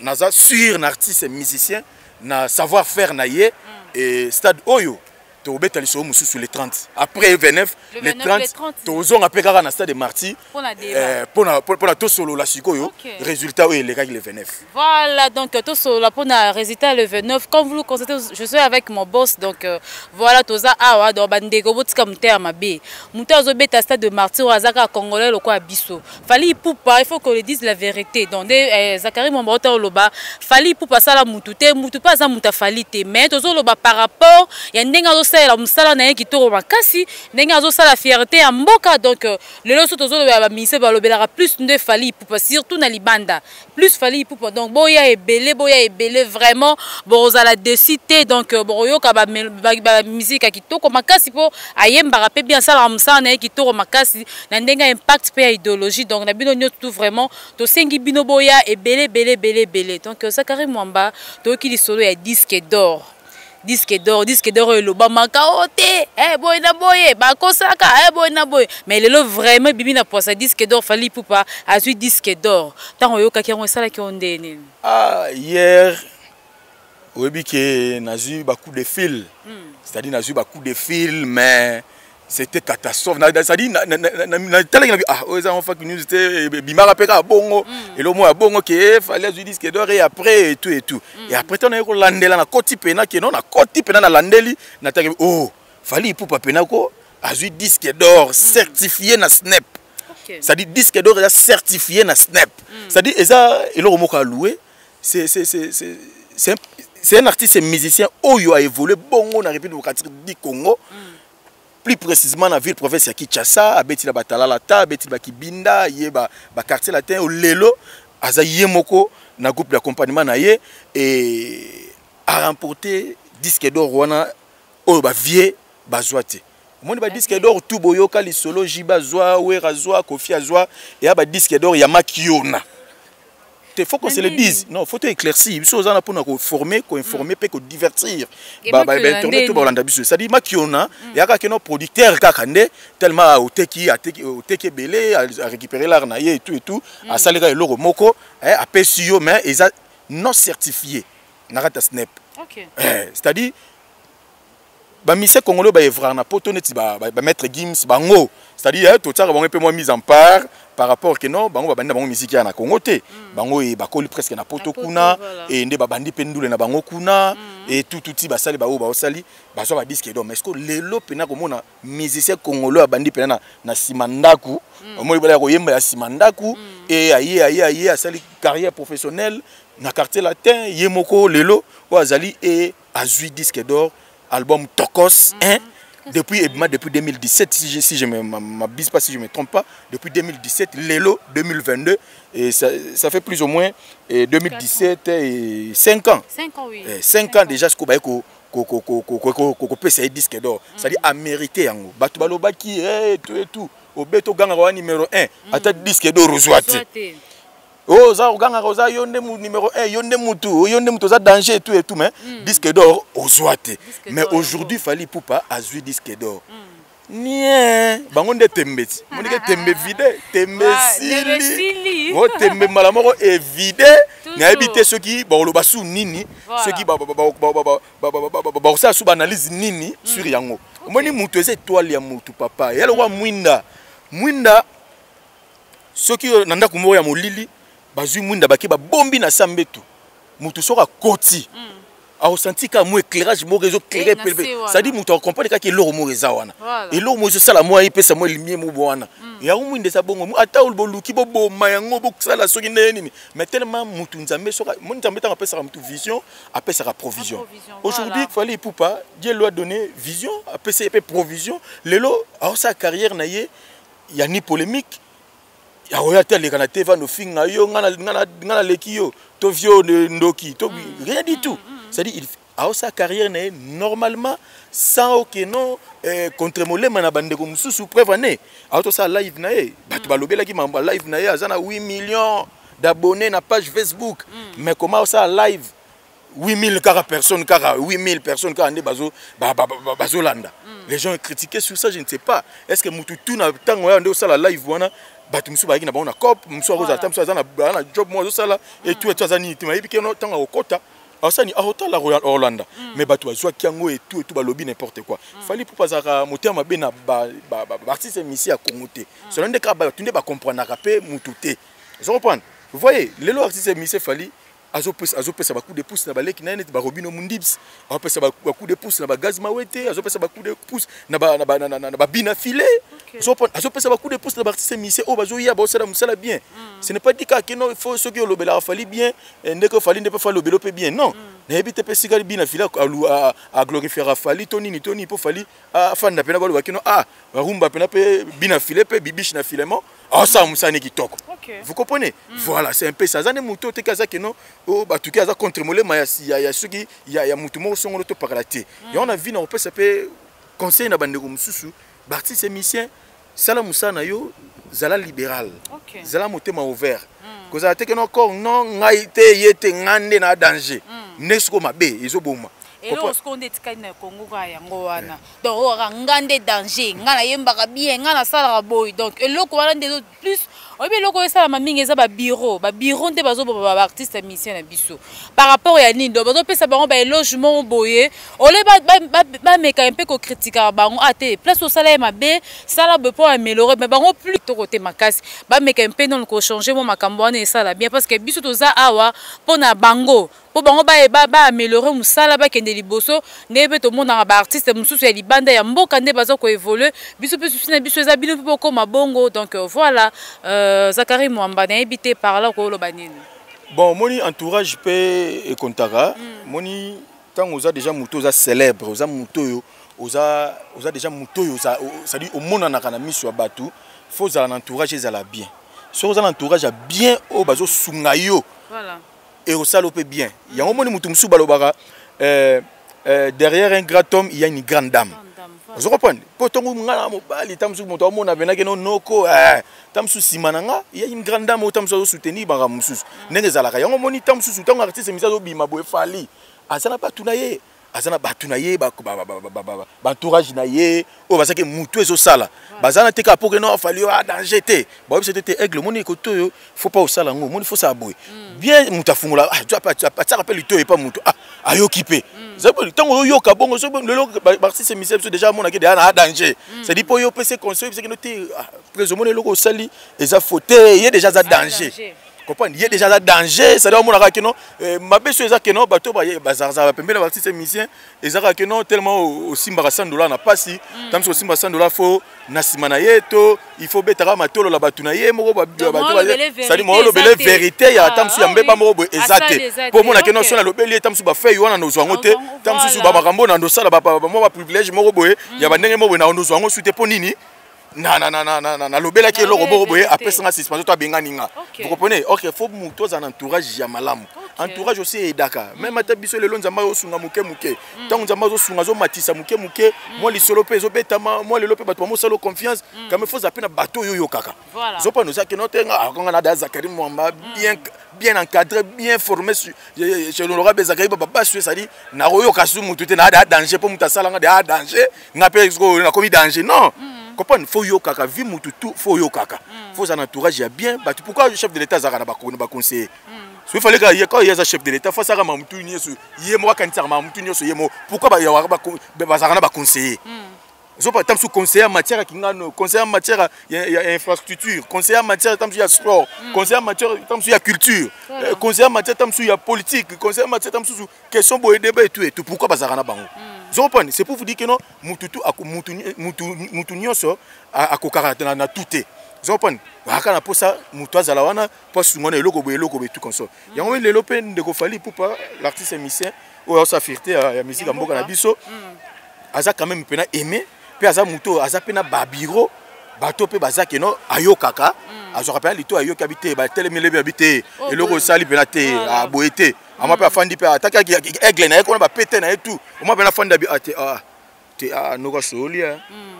naza sûr na artiste musicien, na savoir faire na ye. Et stade oyo tokobeta lisolo mosusu le 30, après 29, le 30 tozonga mpe kaka na Stade de Martyr mpona tosolola sikoyo résultat oyo elekaki le 29. Voilà, donc tosolola mpona résultat le 29. Comme vous le constatez, je suis avec mon boss. Donc voilà, toza awa. Donc bandeko, botika motema mabe. Moto azobeta Stade de Martyr oyo aza kaka congolais lokola biso, Fally Ipupa. Il faut qu'on le dise la vérité. Donc nde Zakari Mwamba ota oloba, Fally Ipupa asala mutu te, mutu mpe aza mutu afali te, mais tozoloba par rapport ya ndenge azosalela mosala na ye kitoko makasi, ndenge azosala fierté ya mboka. Donc lelo so tozolobela, baministre balobelaka plus nde Fally Ipupa, surtout na libanda, plus Fally Ipupa. Donc boya ebele, boya ebele, vraiment bokozala déçus te. Donc bokoyoka bamusike ya kitoko makasi, mpo ayembaka mpe bien, asalaka mosala na ye kitoko makasi na ndenge ya impact mpe ya idéologie. Donc na bino nyonso tout, vraiment tosengi bino boya ebele, ebele, ebele, ebele. Donc Zakari Mwamba, toyoki lisolo ya disque d'or. Disque d'or, disque d'or oyo elobamaka o te, eh, boye na boye bakosaka, eh, boye na boye, mais lelo vraiment ebimi na poisa, disque d'or. Fally Ipupa azwi disque d'or. Ntango oyokaki yango, esalaki yo nde nini? Ah, hier oyebi ke nazwi bacoup de fil, c'est-à-dire nazwi bacoup de fil, mais c'était catastrophe. C'est-à-dire natalaki na bi, ah, oyo eza ngo fake news te, ebimaka mpe kaka bongo, eloko moko ya bongo ke Fally azwi disque d'or et après et tout et tout. Et après, ntango naye kolandela, nakoti pena ke non, nakoti pena, nalandeli, nataki, oh, Fally Ipupa pena ko azwi disque d'or certifié na SNEP. C'est-à-dire disque d'or eza certifié na SNEP, c'est-à-dire eza eloko moko alloué. C'est un artiste musicien oyo a évolué bongo na République démocratique du Congo, plus précisément na ville province ya Kinshasa. Abeti na batalala ta, abeti na bakibinda ye baquartier latin. Lelo aza ye moko na groupe d'accompagnement na ye et a remporté disque d'or wana oyo bavieux bazwa te. Omoni, badisque d'or tout boyoka lisolo, JB azwa, Wera azwa, Kofi azwa, eya badisque d'or ya makiona te. Faut qu'on se le dise, non, faut éclaircir. Biso oza na mpona koformer, koinformer mpe kodivertir bainternet to balanda biso. C'est-à-dire makiona eyaka keno producteur kaka nde tellement oteki, ateki, oteki ebele, arécupérer l'art na ye et tout et tout, asalika eloko moko, apesi yo, mais eza non certifié na kati ya SNEP. C'est-à-dire bamusicien congolais baœuvraka na poto neti bamaître Gims bango, c'est-à-dire totiaka bango mpe mwa mise en part par rapport ke non, bango babandi na bango misiki ya na Congo te, bango e bakoli presque na poto kuna e nde babandi mpe ndule na bango kuna e tututi basali baoyo baosali bazwa badisque d'or. Mais est-ce que lelo mpena komona musicien congolais abandi mpena na nsima ndako, omoni bala ya koyemba ya nsima ndako e aye aye aye asali carrière professionnelle na Quartier Latin ye moko, lelo oyo azali e azwi disque d'or, album Tokos 1, depuis ebima depuis 2017, si je m'abuse pas, si je me trompe pas, depuis 2017, lelo 2022, et ça fait plus ou moins et 2017 et 5 ans. 5 ans, oui. Et 5 ans déjà, ce qu'on kopesa ye disque d'or, c'est-à-dire amérité yango. Bato balobaki tout et tout, obeto ogangaka wa numéro 1, ata disque d'or ozwa te. Oyo oza ogangaka, oza yo nde numéro 1, yo nde mutu, yo nde mutu oza danger et tout et tout, mais disque d'or ozwa te. Mais aujourd'hui Fally Ipupa azwi disque d'or nie, bango nde tembe ti monike, tembe vide, tembe sili o tembe mbala moko evide. Nayebi te soki bakoloba su nini, soki bakosala su baanalyse nini sur yango. Omoni, mutu eza étoile ya mutu, papa, ya lokwa mwinda. Mwinda soki na ndako moko ya molili, bazwi mwinda, bake babombi na sa mbeto, mutu soki akoti, akosanti kaka mwa éclairage moko ezoéclaire pele, c'est-à-dire moto akocomprendre kaka eloko moko eza wana, eloko moko ezosala mwa epesa mwa lumière moko wana. Yango mwinda eza bongo. Ata boluki boboma yango, bosala soki ndenge nini, mais tellement mutu Nzambe, soki mo Nzambe ntango apesaka mutu vision, apesaka provision. Aujourd'hui Fally Ipupa, Dieu lui a donné vision, apesa ye mpe provision. Lelo aosala carrière na ye ya ni polémique, akoya te aleka na te vanda ofinga yo, nga naleki yo to vio ndoki to rien du tout. C'est-à-dire il aosala carrière na ye normalement sans oke non contre molema na bandeko mosusu. Preuve ane aotosala live na ye, bato balobelaki mambo ya live na ye, aza na 8 millions d'abonnés na page Facebook, mais comment osala live, 8000 kaka personnes, kaka 8000 personnes kaka nde bazolanda? Les gens critiquaient sur ça. Je ne sais pas, est ce que mutu tu na ntango oyo nde osala live wana, bato mosusu bazalaki na bango na cop mosusu, akozala ta mosusu aza na job moko azosala etu etu, aza nini te, mayebi ke ntango akokota asani aotala Orlanda. Mais bato bazwaki yango etu etu, balobi n'importe quoi. Fally Ipupa azalaka motema mabe na baartiste musicien ya Congo te, solo nde kaka bato nde bacomprendraka mpe mutu te. Ozo comprendre? Vous voyez, lelo artiste musicien Fally azopesa bacoup de pouce na baleki na ye neti barobino Mundibs, azopesa bacoup de pouce na bagaz Mawete, azopesa bacoup de pouce na babina file, azopesa bacoup de pouce na baartiste musicien oyo bazoya baosala mosala bien. Ce n'est pas dit kaka keno il faut soki olobelaka Fally bien ndenge Fally nde mpe fa alobela mpe bien. Non, nayebi te mpe sika bina file aglorifiera Fally to nini to nini, mpo Fally afanda mpena baloba kino ah barumba mpena mpe bina file mpe bibiche na filement aosala mosala ne kitoko. Vous comprenez? Voilà, c'est un peu ça. Aza nde motu oyo teki aza keno oyo bato ke aza contre molema ya soki ya motu moko songolo to pakala te. Yango na vie na kopesa mpe conseil na bandeko mosusu baartiste musicien: sala mosala na yo, zala libéral, zala motema ouvert. Kozala te keno encore non, ngai te, ye te, ngai nde na danger nde sikoyo mabe ezoboma. Eloko sikoyo nde etikali na Congo kaka yango wana. Donc oyo kaka nga nde danger, nga nayembaka bien, nga nasalaka boye. Donc eloko wana nde plus oyebi eloko oyo esalama mingi eza babureau. Babureau nde bazoboma baartiste ya musicien na biso par rapport ya nini. Donc bazopesa bango baéloge moko boye ole bameka mpe kokritikaka bango, a te place osala ye mabe, sala boye mpo améliorer. Mais bango plus toko te makasi, bameka mpe nano kochange mwa makambo wana, esala bien, parce que biso toza awa mpo na bango, mpo bango baaméliorer mosala, bakende liboso. Ndenge mpe tomonaka baartiste mosusu ya libanda ya mboka nde baza koévoluer, biso mpe susi na biso eza bino mpe bokóma bongo. Donc voilà, Zakari Mwamba, nayebi te par là kooloba nini. Bon, omoni, entourage mpe ekontaka. Moni ntango oza déjà moto oza célèbre, oza moto oyo oza déjà moto oyo, c'est-à-dire omonanaka na miso ya bato, faut ozala na entourage ezala bien. Soki oza na entourage ya bien oyo bazosunga yo, ekosala mpe bien. Yango omoni motu mosusu balobaka, derrière un grand homme, il y a une grande dame. Ozo comprendre? Mpo ntongo nga na mobali, ta mosusu moto amona penaki no noko, ta mosusu nsima na nga il y a une grande dame oyo ta mosusu azosoutenir makambo mosusu ndenge ezalaka. Yango omoni, ta mosusu ntango artiste misi azobima boye, Fally aza na bato na ye, aza na bato na ye, baentourage na ye oyo bazalaki mutu ezosala, baza na te kaka mpo keno Fally oyo adanger te. Bayebisa te te, aigle, omoni ekote oyo, faut pas osala yango, omoni, faut osala boye bien. Moto afungola, atiaka mpe litoyi epa motu ayoki mpe. Ntango oyoka bongo, lelo baartiste musicien biso déjà amonaki deya na danger, c'est-à-dire mpo yo opesa conseil, oyebisaki no te, prese omoni eloko osali eza faux te, ye déjà aza danger. Comprendre, ye déjà aza danger, c'est-à-dire omonaka keno mabe so eza keno bato bazalazala pembeni na baartiste musicien, ezalaka keno tellement osimbaka 100 $ na pasi, ta mosu osimba 100 $ faut na nsima na ye to il faut betaka matolola bato na ye moko, c'est-à-dire moolobele vérité ya ta mosu ya mbeba moko boye eza te, mpo omona keno so nalobeli ye, ta mosu bafei wana nozwa yango te, ta mosusu bamakambo na ndosala mwa baprivilège moko boye ya bandenge moko boye na ndozwa yango su te. Mpo nini? Nalobelaki eloko moko boye, apesanga suspension to abengani nga. Vous comprenez? Ok, faut moto aza na entourage ya malamu. Entourage aussi eyedaka même ata biso lelo Nzambe azosunga moke moke. Ntango Nzambe azosunga, azomatisa moke moke, mwa lisolo mpe ezobetama, mwa lelo mpe bato bamosala confiance. Quand même faut oza mpe na bato oyo oyokaka. Ozopana oza keno te, nga akonga na da Zakari Mwamba, bien bien encadré, bien formé chez l'honorable Zakari Babasu, c'est-à-dire nakoyoka su mutu te na da danger, mpo mutu asalanga de a danger, nga mpe nakomi danger. Non, comprendre, faut yokaka vi mutu tu, faut yokaka, faut ozala na entourage ya bien bato. Pourquoi chef de l'État azalaka na baconseiller? So il fallait que ye, quand ye aza chef de l'État, faut asalaka mamutu nyonso ye moko, akanisaka mamutu nyonso ye moko. Pourquoi bazalaka na baconseiller? Ozopa ta mosusu conseiller en matière ya kingano, conseiller en matière ya infrastructure, conseiller en matière ta mosusu ya sport, conseiller en matière ta mosusu ya culture, conseiller en matière ta mosusu ya politique, conseiller en matière ta mosusu question boye, débat et tout et tout. Pourquoi bazalaka na bango? Ozopani, c'est pour vous dire que non, mutu tu mutu nyonso akokaka na tout te. Ozopani, kaka na mposa mutu azala wana mpo asunga na eloko boye, eloko boye, tout consort. Yango lelo mpe ndeko Fally Ipupa, l'artiste musicien oyo aosa fierté ya musique ya mboka na biso, aza quand même mpena aimé, mpe aza motu aza mpe na babureau, bato mpe baza keno ayokaka, azwaka mpena lito, ayoki abi te, batelemi elebi abi te, eloko osali mpena te, aboye te. Ama mpe afandi mpe ataki aigle na ye kuna, bapete na ye tout, oma mpena afandi abi te, te, noko asololi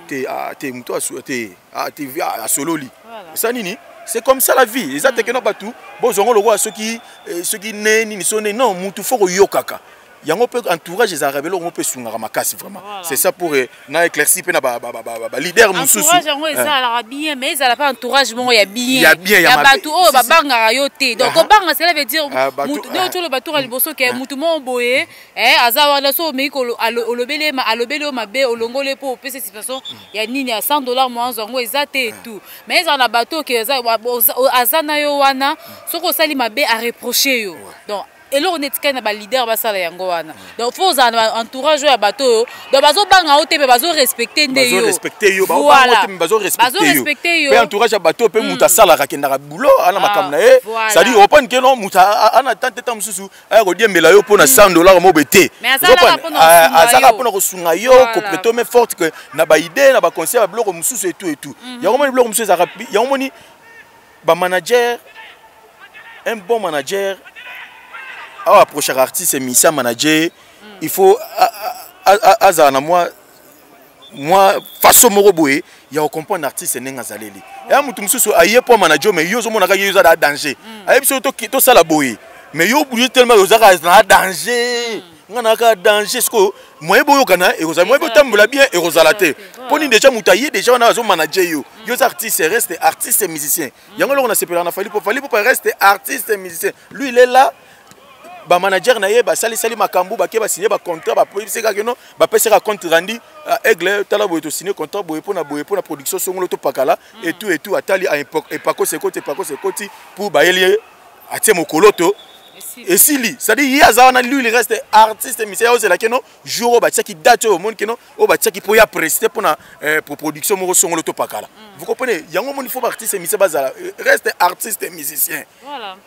te, te moto te, te asololi esa nini. C'est comme ça la vie, eza te keno bato bozwango lokola soki soki ne nini so ne. Non, mutu faut koyokaka yango mpe entourage ezalaka biloko mpe esungaka makasi vraiment. C'est ça pour na éclairci mpe na baleader mosusu. Entourage yango ezalaka bien, mais ezala mpe entourage moko ya bien. Ya bien. Ya bato oyo babangaka yo te. Donc kobanga, cela veut dire nde otolo bato ya liboso ke mutu moko boye aza wana, so omeki olobeli, alobeli oyo mabe, olongoli mpo opesa situation ya nini ya 100 $ moanzo yango eza te et tout. Mais ezala na bato oke aza na yo wana, soki osali mabe, areproche yo. Donc eloko neti kai na baleader basala yango wana. Donc faut ozala na entourage oyo ya bato oyo, donc bazobanga yo te, mpe bazorespecte nde yo. Bazorespecte yo, bazorespecte yo. Mpe entourage ya bato mpe moto asalaka, akendaka boulot, ana makambo na ye, c'est-à-dire opani ke non, moto ana tante ta mosusu aya kodiembela yo mpo na 100 $ mobe te, azalaka mpona kosunga yo, koprêter main forte que na baidée, na baconseil ya biloko mosusu etu etu. Yango moni biloko mosusu ezalaka, yango moni bamanager, un bon manager awa approchaka artiste musicien, manager il faut azala na mwa façon moko boye ya kocomprendre artiste ndenge azaleli. Ya mutu mosusu aye mpo manager, mais yo ozomonaka ye oza da danger, ayebi soki tosala boye. Mais yo oblige tellement ozaka na danger, nga na kaka danger. Sikoyo moyen boyokana ekozala, moyen botambola bien ekozala te. Mpo nini? Déjà moto aye déjà wana azomanager yo. Yo oza artiste, reste artiste musicien. Yango eloko nasepelaka na Fally, po Fally Ipupa reste artiste musicien. Lui, il est là, bamanager na ye basalisali makambo, bake basigne bacontrat, bapesi kaka no, bapesaka compte rendu. Aigle, tala boye, tosigne contrat boye mpona boye, mpona production songolo topakala et tout et tout. Atali epako sekoti, epako sekoti pour bayeli ye, atie mokolo to esili. C'est-à-dire ye aza wana, lui, il reste artiste musicien. Ozelaki no jour oyo batiaki date oyo, omoni keno oyo batiaki mpo ya preste mpona pour production moko songolo topakala. Vous comprenez? Yango omoni, faut baartiste musicien bazala reste artiste musicien.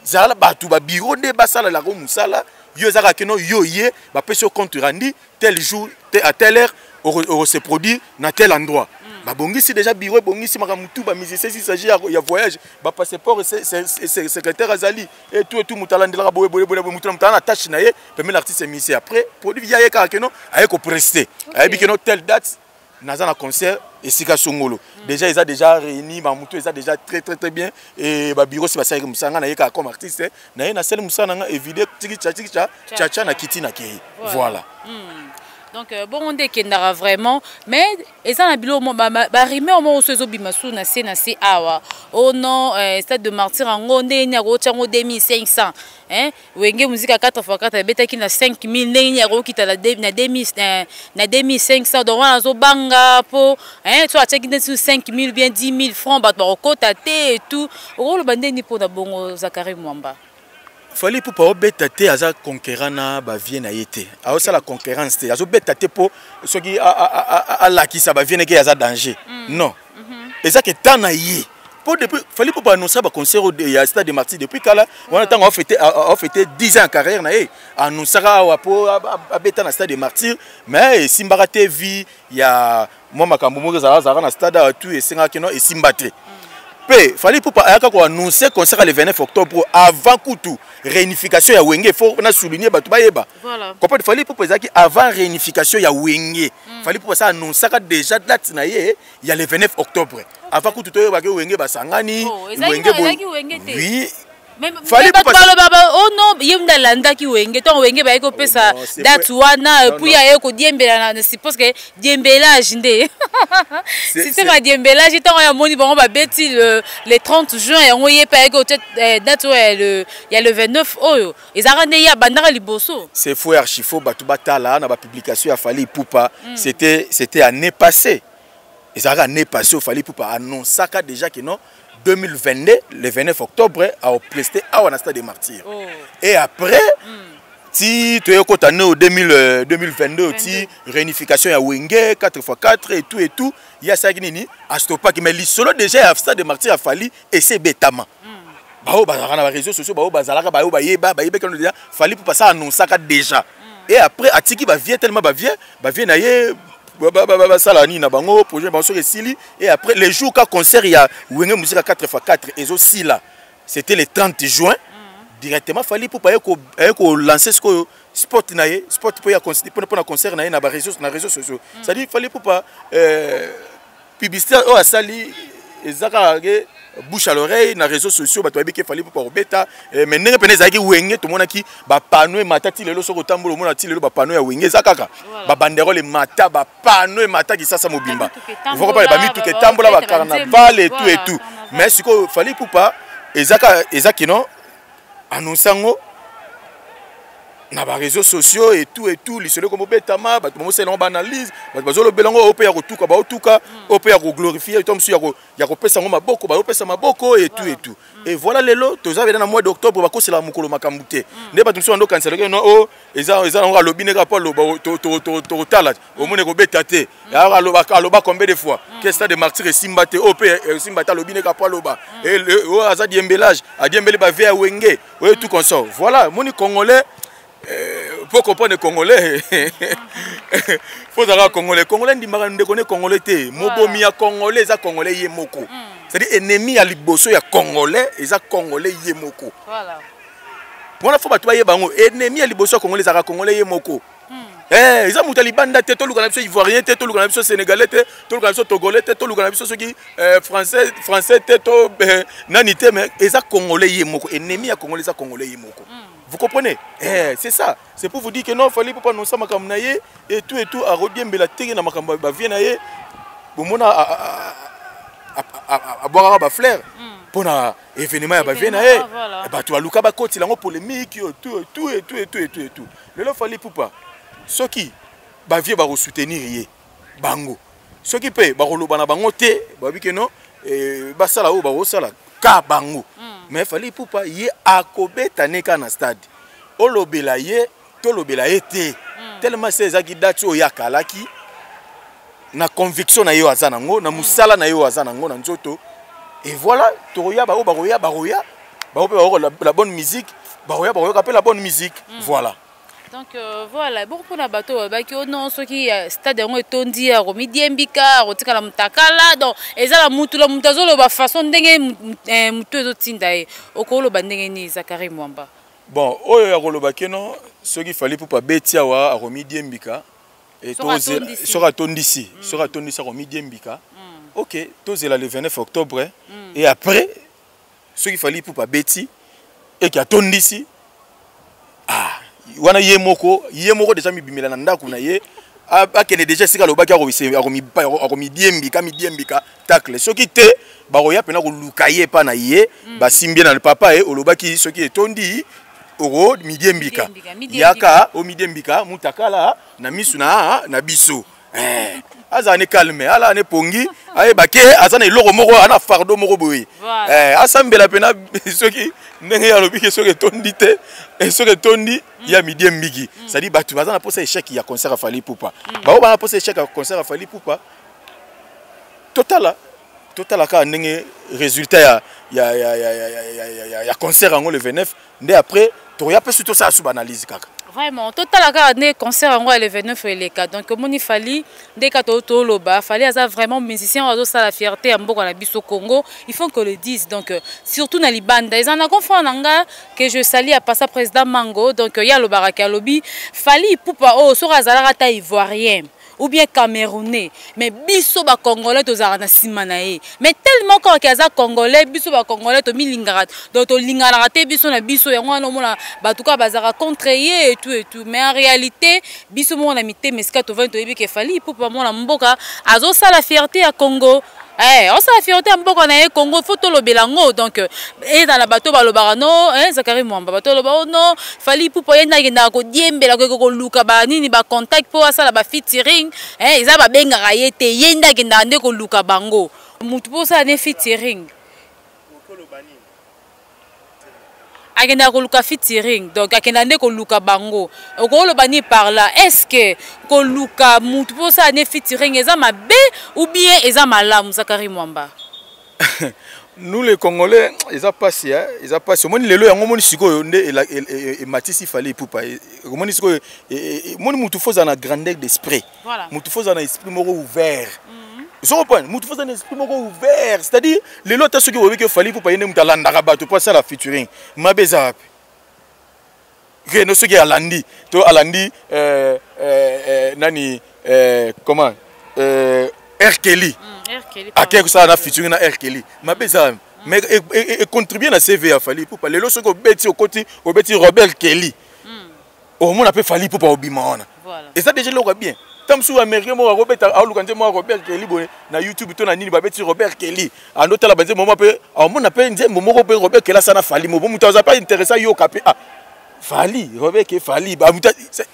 Zala bato babiro nde basalelaka mosala. Yo ezaka keno yo ye bapesi yo compte rendu, tel jour à telle heure okose produire na tel endroit. Babongisi déjà bureau, ebongisi makambo tu, bamusicien, s'il s'agit ya voyage, bapasseport, secrétaire azali et tout et tout. Moto alandelaka boye boye boye, moto na moto aza na tâche na ye pembeni l'artiste musicien. Après produit ya ye kaka keno aye koprester, ayebi keno telle date naza na concert esika songolo. Déjà eza déjà réuni, bamutu eza déjà très très très bien et babiro si basalaki mosala. Nga na ye kaka comme artiste na ye, nasali mosala na nga, évide tikicha tikicha chacha na kiti na kei, voilà. Donc bongo nde ekendaka vraiment. Mais eza na biloko, barumeur moko so ezobima su na se na se awa. Oh non, Stade de Martyr yango ndenge nini akotia yango 2500, hein? Wenge Musique ya 4 x 4 ebetaki na 5000, ndenge nini akokita na 2500? Donc wana azobanga mpo so atiaki nde 5000 bien 10 000 francs, bato bakokota te et tout. Okoloba ndeni mpona bongo, Zakari Mwamba? Fally Ipupa obeta te, aza conquérant na bavie na ye te, aosala concurrence te. Azobeta te mpo soki alakisa bavie neke aza danger, non. Eza ke temps na ye, mpo depuis Fally Ipupa annonça baconcert ya Stade de Martyr depuis kala wana, ntango aofete 10 ans ya carrière na ye, annonçaka awa mpo abeta na Stade de Martyr, mais esimbaka te. Vi ya mwa makambo moko ezalaka na stade awa tu esengaki no esimba te. Mpe Fally Ipupa ayaka koannonce concert le 29 octobre avant kutu réunification ya Wenge. Faut na souligner, bato bayeba comprendre, Fally Ipupa ezalaki avant réunification ya Wenge. Fally Ipupa sa annonçaka déjà date na ye ya le 29 octobre avant kutu toyebaki Wenge basangani. Wenge, oui. Fally bato baloba: "Oh non, ye nde alandaki Wenge." Ntongo Wenge bayaki kopesa date wana, puis aye kodiembela na suppose ke diembelage nde système ya diembelage. Ntango yamoni bango babeti le 30 juin, yango ye mpe ayaki kotia date oyo ya le 29 oyo. Ezalaka nde ye abandaka liboso. C'est faux, archi faux. Bato batala na bapublication ya Fally Ipupa, c'était année passée, ezalaka année passée oyo Fally Ipupa annonçaka déjà que non, 2022 le 29 octobre aopreste awa na Stade de Martyr. Et après ti toye kota ne o 2022, ti réunification ya Wenge 4 x 4 et tout et tout, ye asalaki nini? Astopaki. Mais lisolo déjà ya Stade de Martyr ya Fally ese ebetama. Baoyo bazalaka na baréseaux sociaux, baoyo bazalaka, baoyo bayeba, bayebaki déjà Fally mpo pasa annonçaka déjà. Et après atiki bavie tellement bavie na ye basala nini na bango, projet bango soki esili. Et après le jour ka concert ya Wenge Musique 4 x 4 ezosila, c'était le 30 juin, directement Fally Ipupa aye kolancer sikoyo spot na ye, spot mpo ya mpona concert na ye na baréseau, na réseaux sociaux. C'est-à-dire Fally Ipupa, publicité oyo asali eza kaka ke bouche à l'oreille na réseaux sociaux, bato bayebi ke Fally Ipupa kobeta. Mais ndenge pene ezalaki Wenge, tomonaki bapano emata ti lelo. Soki otambola, omona ti lelo bapano ya Wenge eza kaka, babanderole emata, bapano emata Kisasa mobimba, bamituka etambola, bacarnaval et tout et tout. Mais sikoyo Fally Ipupa eza kino annonce yango na baréseaux sociaux et tout et tout, lisolo ekomi obetama, bato bamosala yango baanalyse, bato bazolobela yango, oyo mpe ya kotuka baotuka, oyo mpe ya koglorifie to mosusu ya kopesa yango maboko, bazopesa maboko et tout et tout. Et voilà, lelo toza bena na mois d'octobre, bakoselaka mokolo makambo te. Nde bato mosusu bandokanisa loke no o eza yango, alobi ndenge apo aloba, tokotala, omoni ekobeta te. Aloba combien de fois ke Stade de Martyr esimba te, oyo mpe esimba te, alobi ndenge apo aloba oyo aza diembelage, adiembeli bavie ya Wenge oyo tout consort. Voilà, moni congolais, faut comprendre congolais, faut ozalaka congolais. Congolais ndimaka ndeko ne congolais te. Mobomi ya congolais eza congolais ye moko, c'est-à-dire ennemi ya liboso ya congolais eza congolais ye moko. Wana faut bato bayeba yango, ennemi ya liboso ya congolais ezalaka congolais ye moko. Eza moto ya libanda te. Toluka na biso ivoirien te, toluka na biso sénégalais te, toluka na biso togolais te, toluka na biso soki français te to nani te, mais eza congolais ye moko. Ennemi ya congolais eza congolais ye moko. Vous comprenez? Eh, c'est ça. C'est pour vous dire que non, Fally Ipupa annoncer makambo na ye et tout et tout, arodiembela tenge na makambo ba vie na ye. Bomona abwakaka ba fleurs mpona événement ya ba vie na ye. Bato baluka bakotila yango polémique et tout et tout et tout et tout et tout et tout. Lelo Fally Ipupa soki ba vie bakosoutenir ye bango, soki mpe bakoloba na bango te, babi ke non, basala oyo bakosala ka bango. Mais Fally Ipupa ye akobeta ne kaka na stade, olobela ye tolobela ye te, tellement se ezalaki date oyo akalaki na conviction na ye oyo aza nango na mosala na ye oyo aza nango na nzoto. Et voilà, tokoya, baoyo bakoya bakoya, bao mpe bakoyoka la bonne musique, bakoya bakoyoka mpe la bonne musique. Voilà. Donc voilà, bongo mpona bato oyo balobaki o non, soki stade yango etondi, akomidiembika, akotikala motakala. Donc eza na mutu na mutu azoloba façon ndenge mutu ezotinda ye. Okoloba ndenge nini, Zakari Mwamba? Bon, oyo ya koloba keno soki Fally Ipupa abeti awa akomidiembika, soki atondisi, soki atondisi akomidiembika, ok, tozela le 29 octobre. Et après, soki Fally Ipupa abeti eke atondisi, ah, wana ye moko déjà mibimela na ndako na ye, akende déjà esika alobaki akomidiembika, midiembika tacle. Soki te, bakoya mpena koluka ye epa na ye, basimbi ye na papa ye olobaki soki etondi oko midiembika, yaka omidiembika mutakala na misu na biso. Azala ne calme, ala ne pongi, ayeba ke aza na eloko moko, ana fardeau moko boye. Asambela mpena soki ndenge alobi ke soki etondi te, soki etondi ya midiembiki. C'est-à-dire bato baza na mposa échec ya concert ya Fally Ipupa, bao bana mposa échec ya concert ya Fally Ipupa. Totala kaka ndenge résultat ya concert yango le 29 nde après tokoya mpe su tosala su baanalyse kaka. Vraiment, totala kaka nde concert yango ya le 29 eleka. Donc omoni Fally nde kaka toloba, Fally aza vraiment musicien oyo azosala fierté ya mboka na biso Congo, il faut que le dise. Donc surtout na libanda, eza na confrère na nga que je sali ya pasa président Mango. Donc ye alobaka, alobi Fally Ipupa oyo soki azalaka ata Ivoirien ou bien Camerounais, mais biso Bacongolais tozalaka na nsima na ye. Mais tellement kaka aza Congolais, biso Bacongolais tomilingaka, donc tolinganaka te biso na biso. Yango wana omona bato kaka bazalaka contre ye et tout et tout. Mais en réalité, biso moko na mitema esika tovandi, toyebi ke Fally Ipupa mwana mboka azosala fierté ya Congo. Osala fierté ya mboka na ye Congo, faut tolobela yango. Donc ezala bato balobaka no, Zakari Mwamba, bato baloba o non, Fally Ipupa ye nde akendaka kodiembela, koke koluka banini, bacontact mpo asala bafeaturing. Eza babengaka ye te, ye nde akendaka nde koluka bango. Motu mpo osala ne featuring, akendaka koluka featuring, donc akendaka nde koluka bango. Okoloba nini par là? Est ce que koluka mutu mpo osala ne featuring eza mabe ou bien eza malamu, Zakari Mwamba? Nous les Congolais, eza pasi, eza pasi. Omoni lelo yango, omoni sikoyo nde ematisi Fally Ipupa. Omoni sikoyo, omoni mutu faut ozala na grandeur d'esprit, mutu faut ozala na esprit moko ouvert. Ozo comprendre? Mutu faut ozala na esprit moko ouvert, c'est-à-dire lelo ata soki oyebi ke Fally Ipupa ye nde mutu alandaka bato mpo asala featuring, mabe eza wapi? Keno soki alandi to alandi nani, comment, R. Kelly, akei kosala na featuring na R. Kelly, mabe eza? Mais econtribue na CV ya Fally Ipupa. Lelo soki obeti, okoti, obeti Robert Kelly, omona mpe Fally Ipupa obima wana, eza déjà eloko ya bien. Ta mosusu Américain moko akobeta, aoluka nzembo moko Robert Kelly boye na YouTube to na nini, babeti Robert Kelly, andotala banzembo moko mpe aomona mpe nzembo moko mpe Robert Kelly asala na Fally. Mo moto aza mpe intéressé, ayoka mpe: "Ah, Fally, Robert Ke Fally."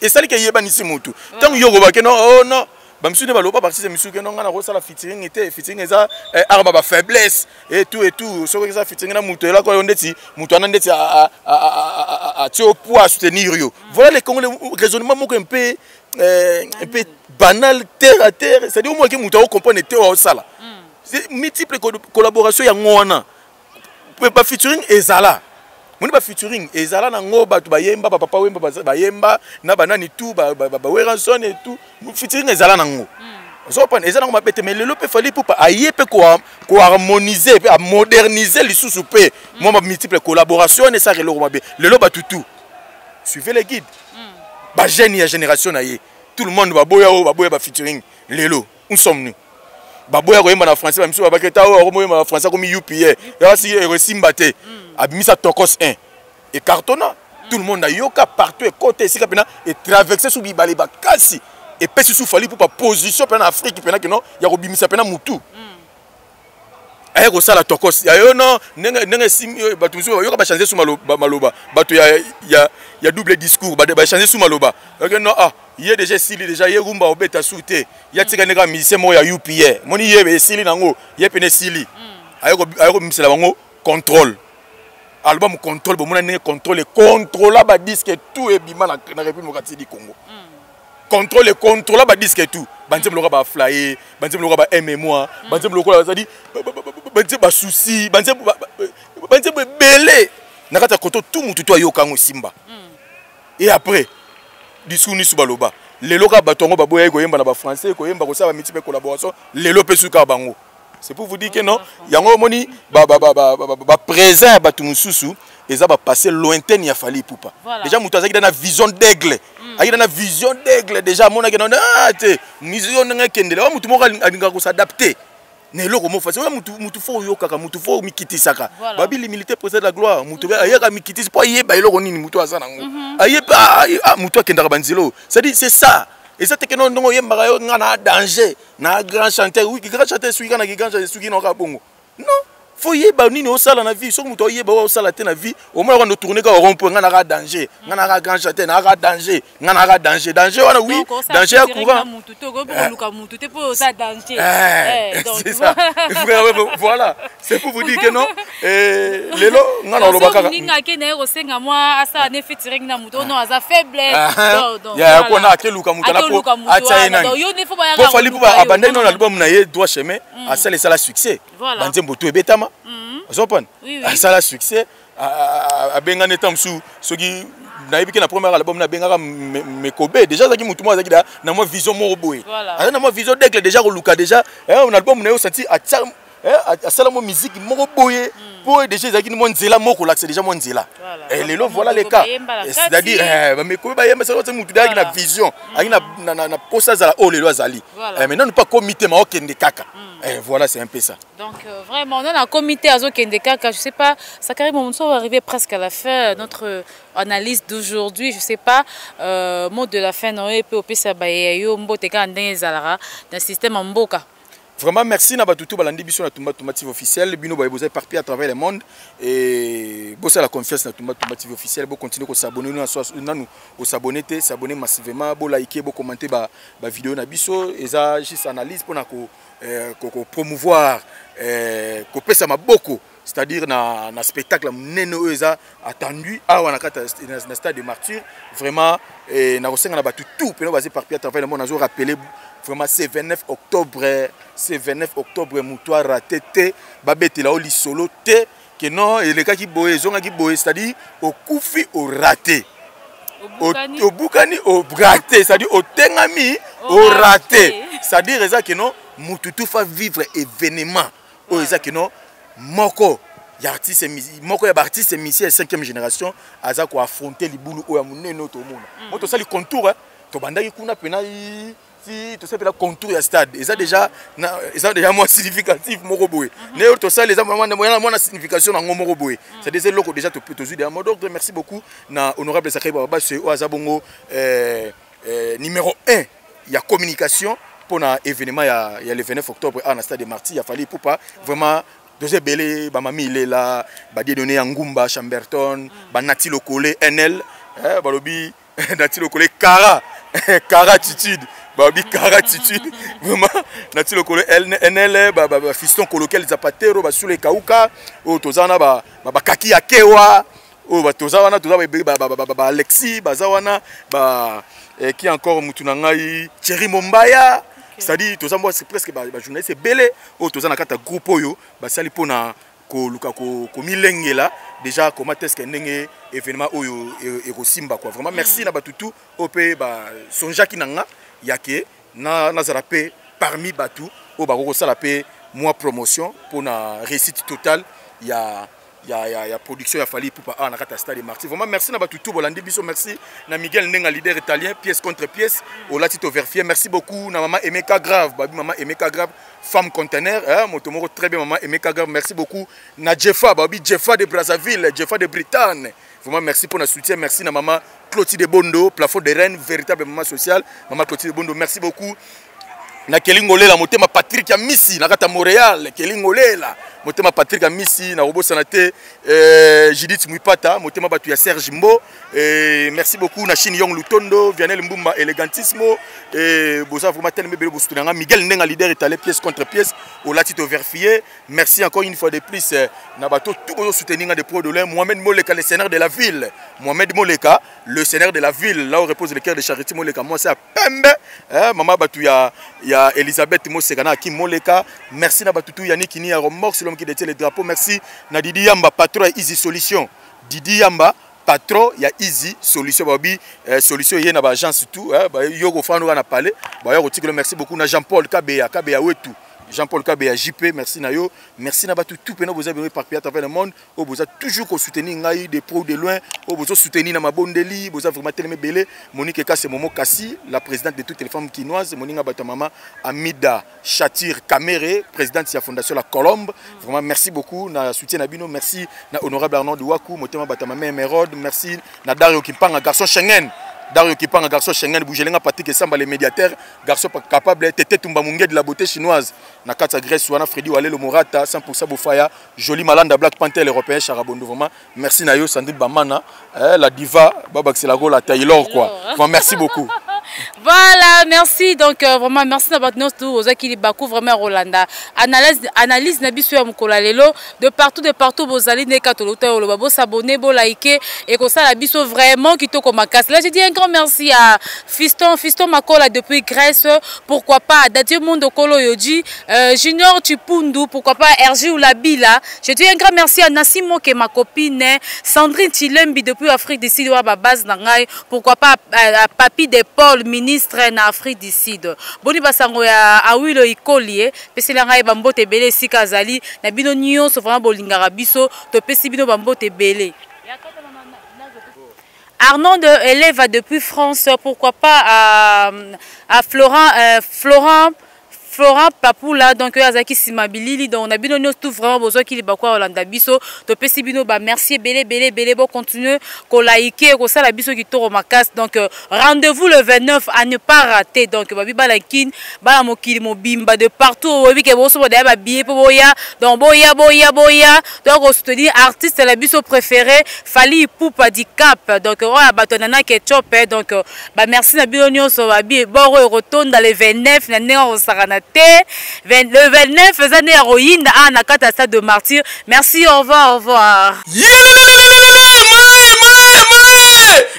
Esali ke eyebanisi motu. Ntango yo okobake no, oh non, bamisusu nde baloba, baartiste misusu ke no, ngai nakosala featuring te, featuring eza arme bafaiblesse et tout et tout. Soki eza featuring na moto elako oyo ndeti moto wana ndeti atie yo poids asoutenir yo. Voilà les Congolais, raisonnement moko un peu banal, terre à terre. C'est à dire omwaki moto akocomprendre te oyo aosala multiple collaboration yango wana. Bafeaturing ezala, moni bafeaturing ezala nango, bato bayemba, bapapa Wemba bayemba na banani tout, baWerrason et tout, featuring ezala nango. Ozopana eza nango mabe te. Mais lelo mpe Fally Ipupa aye mpe koharmoniser mpe amoderniser lisusu mpe mwa bamultiple collaboration wana, esaka eloko mabe. Lelo bato tout suivez les guides, bajeune ya génération na ye, tout le monde baboya oyo baboya bafeaturing. Lelo où sommes-nous? Baboya koyemba na français, bamisu babaki ta oyo akomoyemba na français akomi upa, yasi ekosimba te. Abimisa Tokos 1 ecartonna. Tout le monde ayoka partout, ekota esika mpena etraverse su bibale bakasi, epesi su Fally Ipupa position mpena na Afrique mpena keno ya kobimisa mpena mutu. Aye kosala tokos ya yo no ndenge ndenge esimi bato mosusu bayoka, bachange su maloba, bato ya double discours, bachange su maloba. Ok, non, ah, ye déjà esili, déjà ye rumba obeta su te, ye atika ndenge musicien moko ya UPA moni ye esili nango, ye pene esili. Aye kobimisela bango Contrôle, album Contrôle. Bomona ndenge Contrôle econtrôla badisques tout ebima na République démocratique du Congo. Contrôle econtrôla badisques tout, banzembo lokola baflaye, banzembo lokola ba mmoa, banzembo lokola bazali banzembo basusi, banzembo ebele na kati ya koto tout, mutu to ayoka yango esimba. Et après discours nisu baloba lelo kaka bato yango baboyaki koyemba na bafrançais, koyemba, kosala bamultiples collaboration. Lelo mpe suki kaka bango. C'est pour vous dire que non, yango omoni baprésent ya bato mosusu eza bapassé lointaine ya Fally Ipupa. Déjà moto azalaki na vision d'aigle, azalaki na vision d'aigle déjà, amonaki na te musique oyo ndenge ekendele wa. Motu moko alingaka kos'adapter na eloko moko facile. Oyo mutu fo oyokaka, mutu fo omikitisaka. Babi l'humilité précède la gloire. Mutu ayaka mikitisi mpo ayeba eloko nini mutu aza nango, ayeba mutu akendaka banzela oyo. C'est-à-dire, c'est ça, eza te keno ndongo oyembaka yo nga na danger na grand chanteur. Oui, grand chanteur soki kaka na grand chanteur, soki na kaka bongo, non. Fo yeba nini osala na vie. Soki moto oyeba oyo osala te na vie, omona kaka tourne kaka rond point: nga naka danger, nga naka grand chanteur, naka danger, nga naka danger. Danger wana, oui, danger ya courant. C'est ça, voilà, c'est pour vous dire que non, lelo nga na oloba kaka ninga ake na ye kosenga mwa asala ne featuring na moto ono aza faible. Ya kona akeluka moto ana po atia ye nani po Fally mpo abandaki nano album na ye Droit Chemin, asala, esala succès, banzembo to ebetama, ozopana, asala succès. Abengani eta mosusu soki nayebi ke na premier album nabengaka Mekobe. Déjà azalaki motu moko azalaki na mwa vision moko boye, aza na mwa vision d'aigle déjà, koluka déjà na album na ye osanti asala mwa musique moko boye mpo déjà ezalaki mwa nzela moko kolakisa déjà mwa nzela. Lelo voilà le cas, c'est-à-dire bamekobe bayemba mutu ayaki na vision, ayaki na posa azala oyo lelo azali. Maintenant mpo akomi te, ma okende kaka. Voilà, c'est un peu ça. Donc vraiment, on a un comité azokende kaka, je sais pas, Sakari, nous sommes arrivés presque à la fin notre analyse d'aujourd'hui, je sais pas, mot de la fin na yo mpe opesa bayeya yo mbote kaka ndenge ezalaka na système ya mboka. Vraiment merci na bato tout balandi biso na Tumba Tumba TV officiel. Bino boye boza éparpillé à travers le monde et bosala confiance na Tumba Tumba TV officiel. Bocontinue kos'abonner nanu os'abonner te, s'abonner massivement, bolike, bocommenter bavidéo na biso. Eza juste analyse mpona kopromouvoir, kopesa maboko, c'est-à-dire na spectacle monene oyo eza attendu awa na kati na stade de Martyr. Vraiment nakosenga na bato tout mpena baza éparpillé à travers le monde, nazo rappeler vraiment, c'est 29 octobre, c'est 29 octobre. Moto arate te, babetela o lisolo te ke non, elekaki boye, ezongaki boye. C'est-à-dire okufi, orate, obukani, orate, c'est-à-dire otengami, orate. C'est-à-dire eza ke non, motu tout fa vivre événement oyo eza ke non, moko ya artiste, moko ya baartiste musicien ya cinquième génération aza koaffronter libulu oyo ya monene oyo tomona. Mo tosali contour, tobandaki kuna mpena ti tosali mpena contour ya stade. Eza déjà mwa significatif moko boye nde oyo tosali, eza mwana signification nango moko boye. C'est déjà eloko déjà tozwi déjà mot d'ordre. Merci beaucoup na honorable Zakari Bababase oyo aza bongo numéro 1 ya communication mpona événement ya le 29 octobre awa na stade de Martyr ya Fally Ipupa. Vraiment toza ebele, bamami Ilela, badiedone ya Ngumba Chamberton, banati Lokole NL, balobi nati Lokole kara kara attitude, balobi kara attitude. Vraiment nati Lokole NL, bafiston Kolokel Zapatero, basula ekauka oyo toza wana, bakaki ya kewa oyo toza wana, toza baalexi baza wana, qui encore, mutu na ngai Thierry Mombaya. C'est-à-dire toza mwa presque bajournaliste ebele oyo toza na kati ya groupe oyo basali mpona koluka komilengela déjà comment est-ce que ndenge événement oyo ekosimba quoi. Vraiment merci na bato tout oyo mpe basongeaki na nga yake nazala mpe parmi bato oyo bakoki kosala mpe mwa promotion mpona réussite totale ya production ya Fally Ipupa awa na kati ya stade Martyr. Vraiment merci na bato tout bolandi biso. Merci na Miguel Ndenga, leader italien, pièce contre pièce, olati to vérifier. Merci beaucoup na mama Emeka Grave, babi mama Emeka Grave, femme conteneur, hein, moto moko très bien, mama Emeka Grave. Merci beaucoup na Jeffa, babi Jeffa de Brazzaville, Jeffa de Britagne. Vraiment merci pour la soutien. Merci na maman Clotilde Bondo, plafond de Rennes, véritable maman sociale. Maman Clotilde Bondo, merci beaucoup. Na Kelingolela, motema Patrick Amisi, na kata Montréal, Kelingolela, motema Patrick Amisi, na robosana te, Judith Muipata, motema batu ya Serge Mbo, merci beaucoup na Chine Yong Lutondo, Vianney Mbumba Elegantismo, et boza vraiment tellement bébé bosutunanga, Miguel Ndenga leader étalé pièce contre pièce, au latito verfié. Merci encore une fois de plus na bato tout bozo soutenir de pro de l'un, Mohamed Moleka le seigneur de la ville, Mohamed Moleka le seigneur de la ville, là où repose le cœur de Charité Moleka, moi c'est à Pembe, hein, maman batu ya Elisabeth Moseka na Akim Moleka, merci na batu tout Yannick Kini ya Romorx, l'homme qui détient le drapeau, merci na Didi Yamba patron ya Easy Solution, Didi Yamba patron ya Easy Solution, babi solution yé na ba agence tout, hein, ba yoko fano na palais, ba yoko tikelo, merci beaucoup na Jean-Paul Kabeya, Kabeya wetu. Jean-Paul Kabeya JP, merci na yo, merci na batu tout pena boza bien éparpillé à travers le monde, o boza toujours ko soutenir ngai de près ou de loin, o boza soutenir na mabondeli, boza vraiment tellement belé. Monique Kasse Momo Kassi, la présidente de toutes les femmes kinoises, Moninga Bata Mama Amida Chatir Kamere, présidente de la fondation La Colombe. Vraiment merci beaucoup na soutien na bino, merci na honorable Arnaud Douakou, Motema Bata Mama Emerode, merci na Dario Kimpanga garçon Schengen. Dario Kipanga, garçon Schengen, Bougelenga, Patrick et Samba, les médiateurs, garçon capable, Tété Tumba Mungue de la beauté chinoise, Nakata Grèce, Wana Freddy Walelo Morata, 100% Bofaya, Joli Malanda, Black Panther, l'Européen, Charabondo, vraiment, merci Nayo, Sandrine Bamana, la diva, Babak Selago, la Taylor, quoi. Vraiment, merci beaucoup. Voilà, merci. Donc, vraiment, merci d'avoir tenu tout aux Akili Bakou, vraiment, Rolanda. Analyse, analyse, na biso ya mokolo ya lelo, de partout, de partout, bozali, ne katolo, ta yolo, bo s'abonner, bo liker, et comme ça, la biso vraiment kitoko makasi. Là, je dis un grand merci à Fiston, Fiston Makola depuis Grèce, pourquoi pas, Dadio Mondo Kolo Yoji, Junior Chipundu, pourquoi pas, RG ou la Bila. Je dis un grand merci à Nassim Moke, ma copine, Sandrine Chilembi depuis Afrique du Sud, wa ba base na ngai, pourquoi pas, à Papi de Paul, ministre en Afrique du Sud. Boni basango ya Awilo Ikolie, pesela ngai ba mbote ebele esika azali, na bino nyonso vraiment bolingaka biso, topesi bino ba mbote ebele. Arnaud de Eleva depuis France, pourquoi pas à Florent, Florent Papoula, donc azaki sima bilili, donc on a bino tout vraiment besoin qu'il ba quoi Hollanda biso, to pesi bino ba merci belé belé belé bon continuer ko liker ko sala biso ki toro makas, donc rendez-vous le 29 à ne pas rater, donc ba biba la kin ba mokili mobimba de partout oyebi ke boso ba ba billet po boya, donc boya boya boya, donc on soutenir artiste la biso préféré Fally Ipupa du Cap, donc oya bato nana ketchup, hein, donc ba merci na bino nyonso ba billet boro rotonda le 29 na ndenge osaka na te. Le 29, les années héroïne à Nakata stade de martyr. Merci, au revoir, au revoir.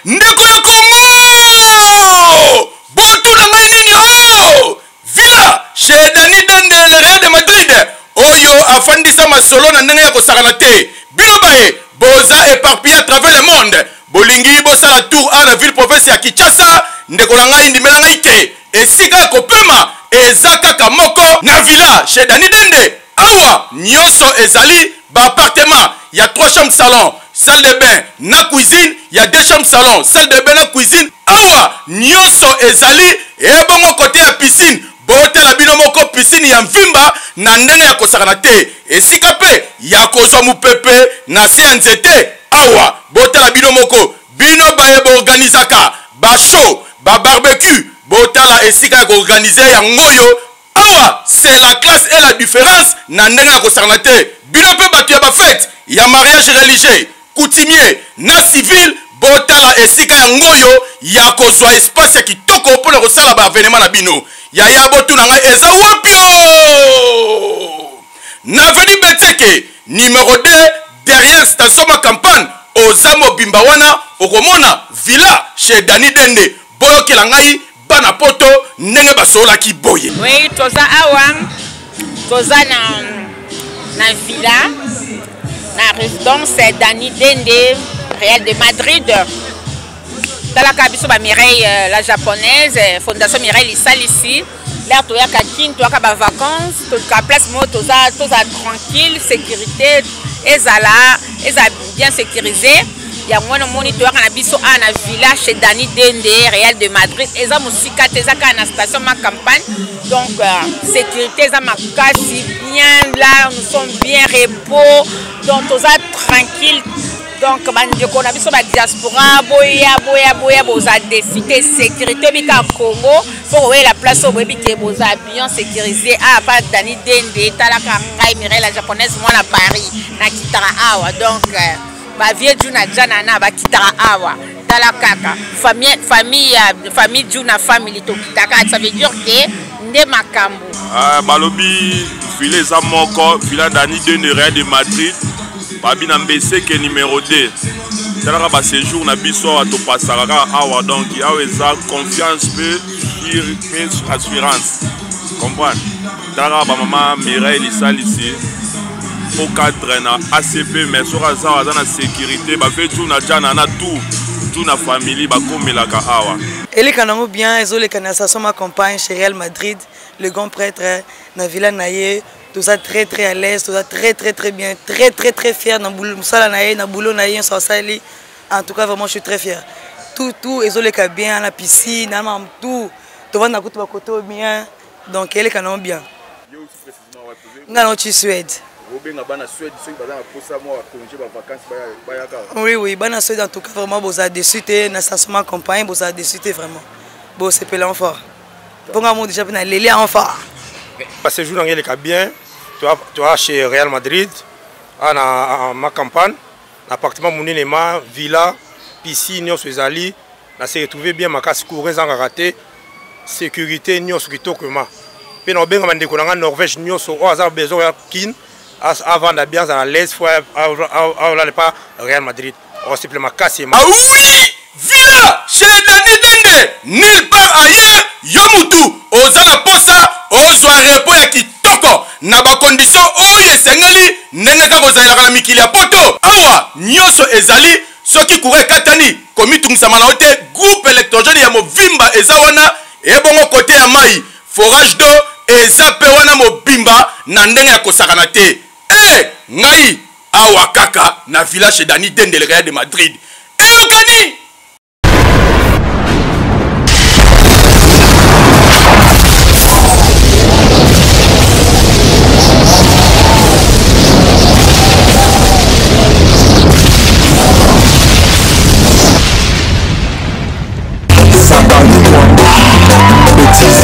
Ndeko ya Congo! Botu na ngai nini o? Villa chez Dani Dende, le Real de Madrid. Oyo afandisa masolo na ndenge ya kosakana te. Bino baye, boza éparpillé à travers le monde. Bolingi bosala tour à la ville province ya Kinshasa. Ndeko na ngai ndimela ngai ke esika ya kopema eza kaka moko na villa chez Dani Dende. Awa nyonso ezali ba appartement ya 3 chambres salon, salle de bain na cuisine, ya 2 chambres salon, salle de bain na cuisine. Awa nyonso ezali ebongo côté ya piscine. Botela bino moko piscine ya mvimba na ndenge ya kosakana te. Esika pe ya kozwa mupepe na se ya nzete. Awa botela bino moko bino baye boorganizaka ba show, ba barbecue, botala esika ya koorganize ya ngoyo. Awa c'est la classe et la différence na ndenge ya kosakana te. Bino pe bato ya ba fête ya mariage religieux, coutumier na civil, botala esika ya ngoyo ya kozwa espace ya kitoko mpona kosala ba événement na bino. Yaya botu na ngai eza wapi o? Na avenue Betseke numéro 2 derrière station ma campagne oza mobimba wana okomona villa chez Dani Dende. Boyokela ngai bana poto ndenge basololaki boye. Oui, toza awa, toza na villa, na résidence Dani Dende, Real de Madrid. Talaka biso ba Mireille la japonaise, fondation Mireille Lisalisi. L'air toyaka kin, toyaka ba vacances, toka place mo toza, toza tranquille, sécurité ezala, eza bien sécurisé. Ya mwana moni toyaka na biso a na villa chez Dani Dende, Real de Madrid. Eza musika te, eza kaka na station ma campagne. Donc sécurité eza makasi bien là, nous sommes bien repos. Donc toza tranquille. Donc bandeko na biso badiaspora, boya boya boya, boza déçus te. Sécurité bika Congo mpo koyela place oyo boyebi ke boza bien sécurisé. Awa pa Dani Dende, talaka ngai Mireille la japonaise, mwana Paris, nakitaka awa. Donc bavieux Juna Janana bakitaka awa. Tala kaka famille, famille, famille Juna family, tokitaka. Ça veut dire ke nde makambo. Balobi villa eza moko, villa Dani Dende, Real de Madrid, babi na Mbeseke numéro 2. Talaka baséjour na biso awa, topasaka kaka awa. Donc awa eza confiance mpe mpe assurance, comprendre. Talaka bamama Mireille Lisalisi po cadre na ACP, mais soki aza awa, aza na sécurité. Bafe tuna jana na tout tout na famille bakomelaka awa. Eleka nango bien, ezoleka na station Ma Campagne chez Real Madrid, le grand prêtre, na villa na ye. Toza très très à l'aise, toza très très très bien, très très très fier na mosala na ye, na boulot na ye nyonso asali. En tout cas, vraiment, je suis très fier. Tout tout ezoleka bien na piscine, na makambo tout, tovanda kutu bakoto bien. Donc eleka nango bien. Nga nauti Suède. Obenga bana Suède soki baza na posa mwa bacongé, bavacance, bayaka. Oui, bana Suède, en tout cas vraiment boza déçus te. Na station Campagne, boza déçus te, vraiment bosepela en fort, mpo nga mo déjà mpe naleli en fort. Baséjour na ngai eleka bien. Toa chez Real Madrid, awa na Ma Campagne, na appartement monene ma villa, piscine nyonso ezali. Na se retrouve bien makasi, courant ezangaka te, sécurité nyonso kitoko ma. Mpe na kobenga bandeko na ngai Norvège nyonso oyo aza besoin ya Kine, avanda bien, azala l'aise, fo aolale pa Real Madrid, osepela makasi. Ah oui, villa chez Dani Dende, nulle part ailleurs. Yo mutu oza na posa ozwa repos ya kitoko na bacondition oyo esengeli, ndenge kaka ozalelaka na mikili ya poto, awa nyonso ezali. Soki courant ekatani, komitungisama na yo te, groupe électrogène ya movimba eza wana. Ebongo kote ya mai, forage d'eau eza mpe wana mobimba na ndenge ya kosakana te. E ngai awa kaka na village Dani Dendele, Real de Madrid, eyokani. Ça parle de quoi? Bêtise.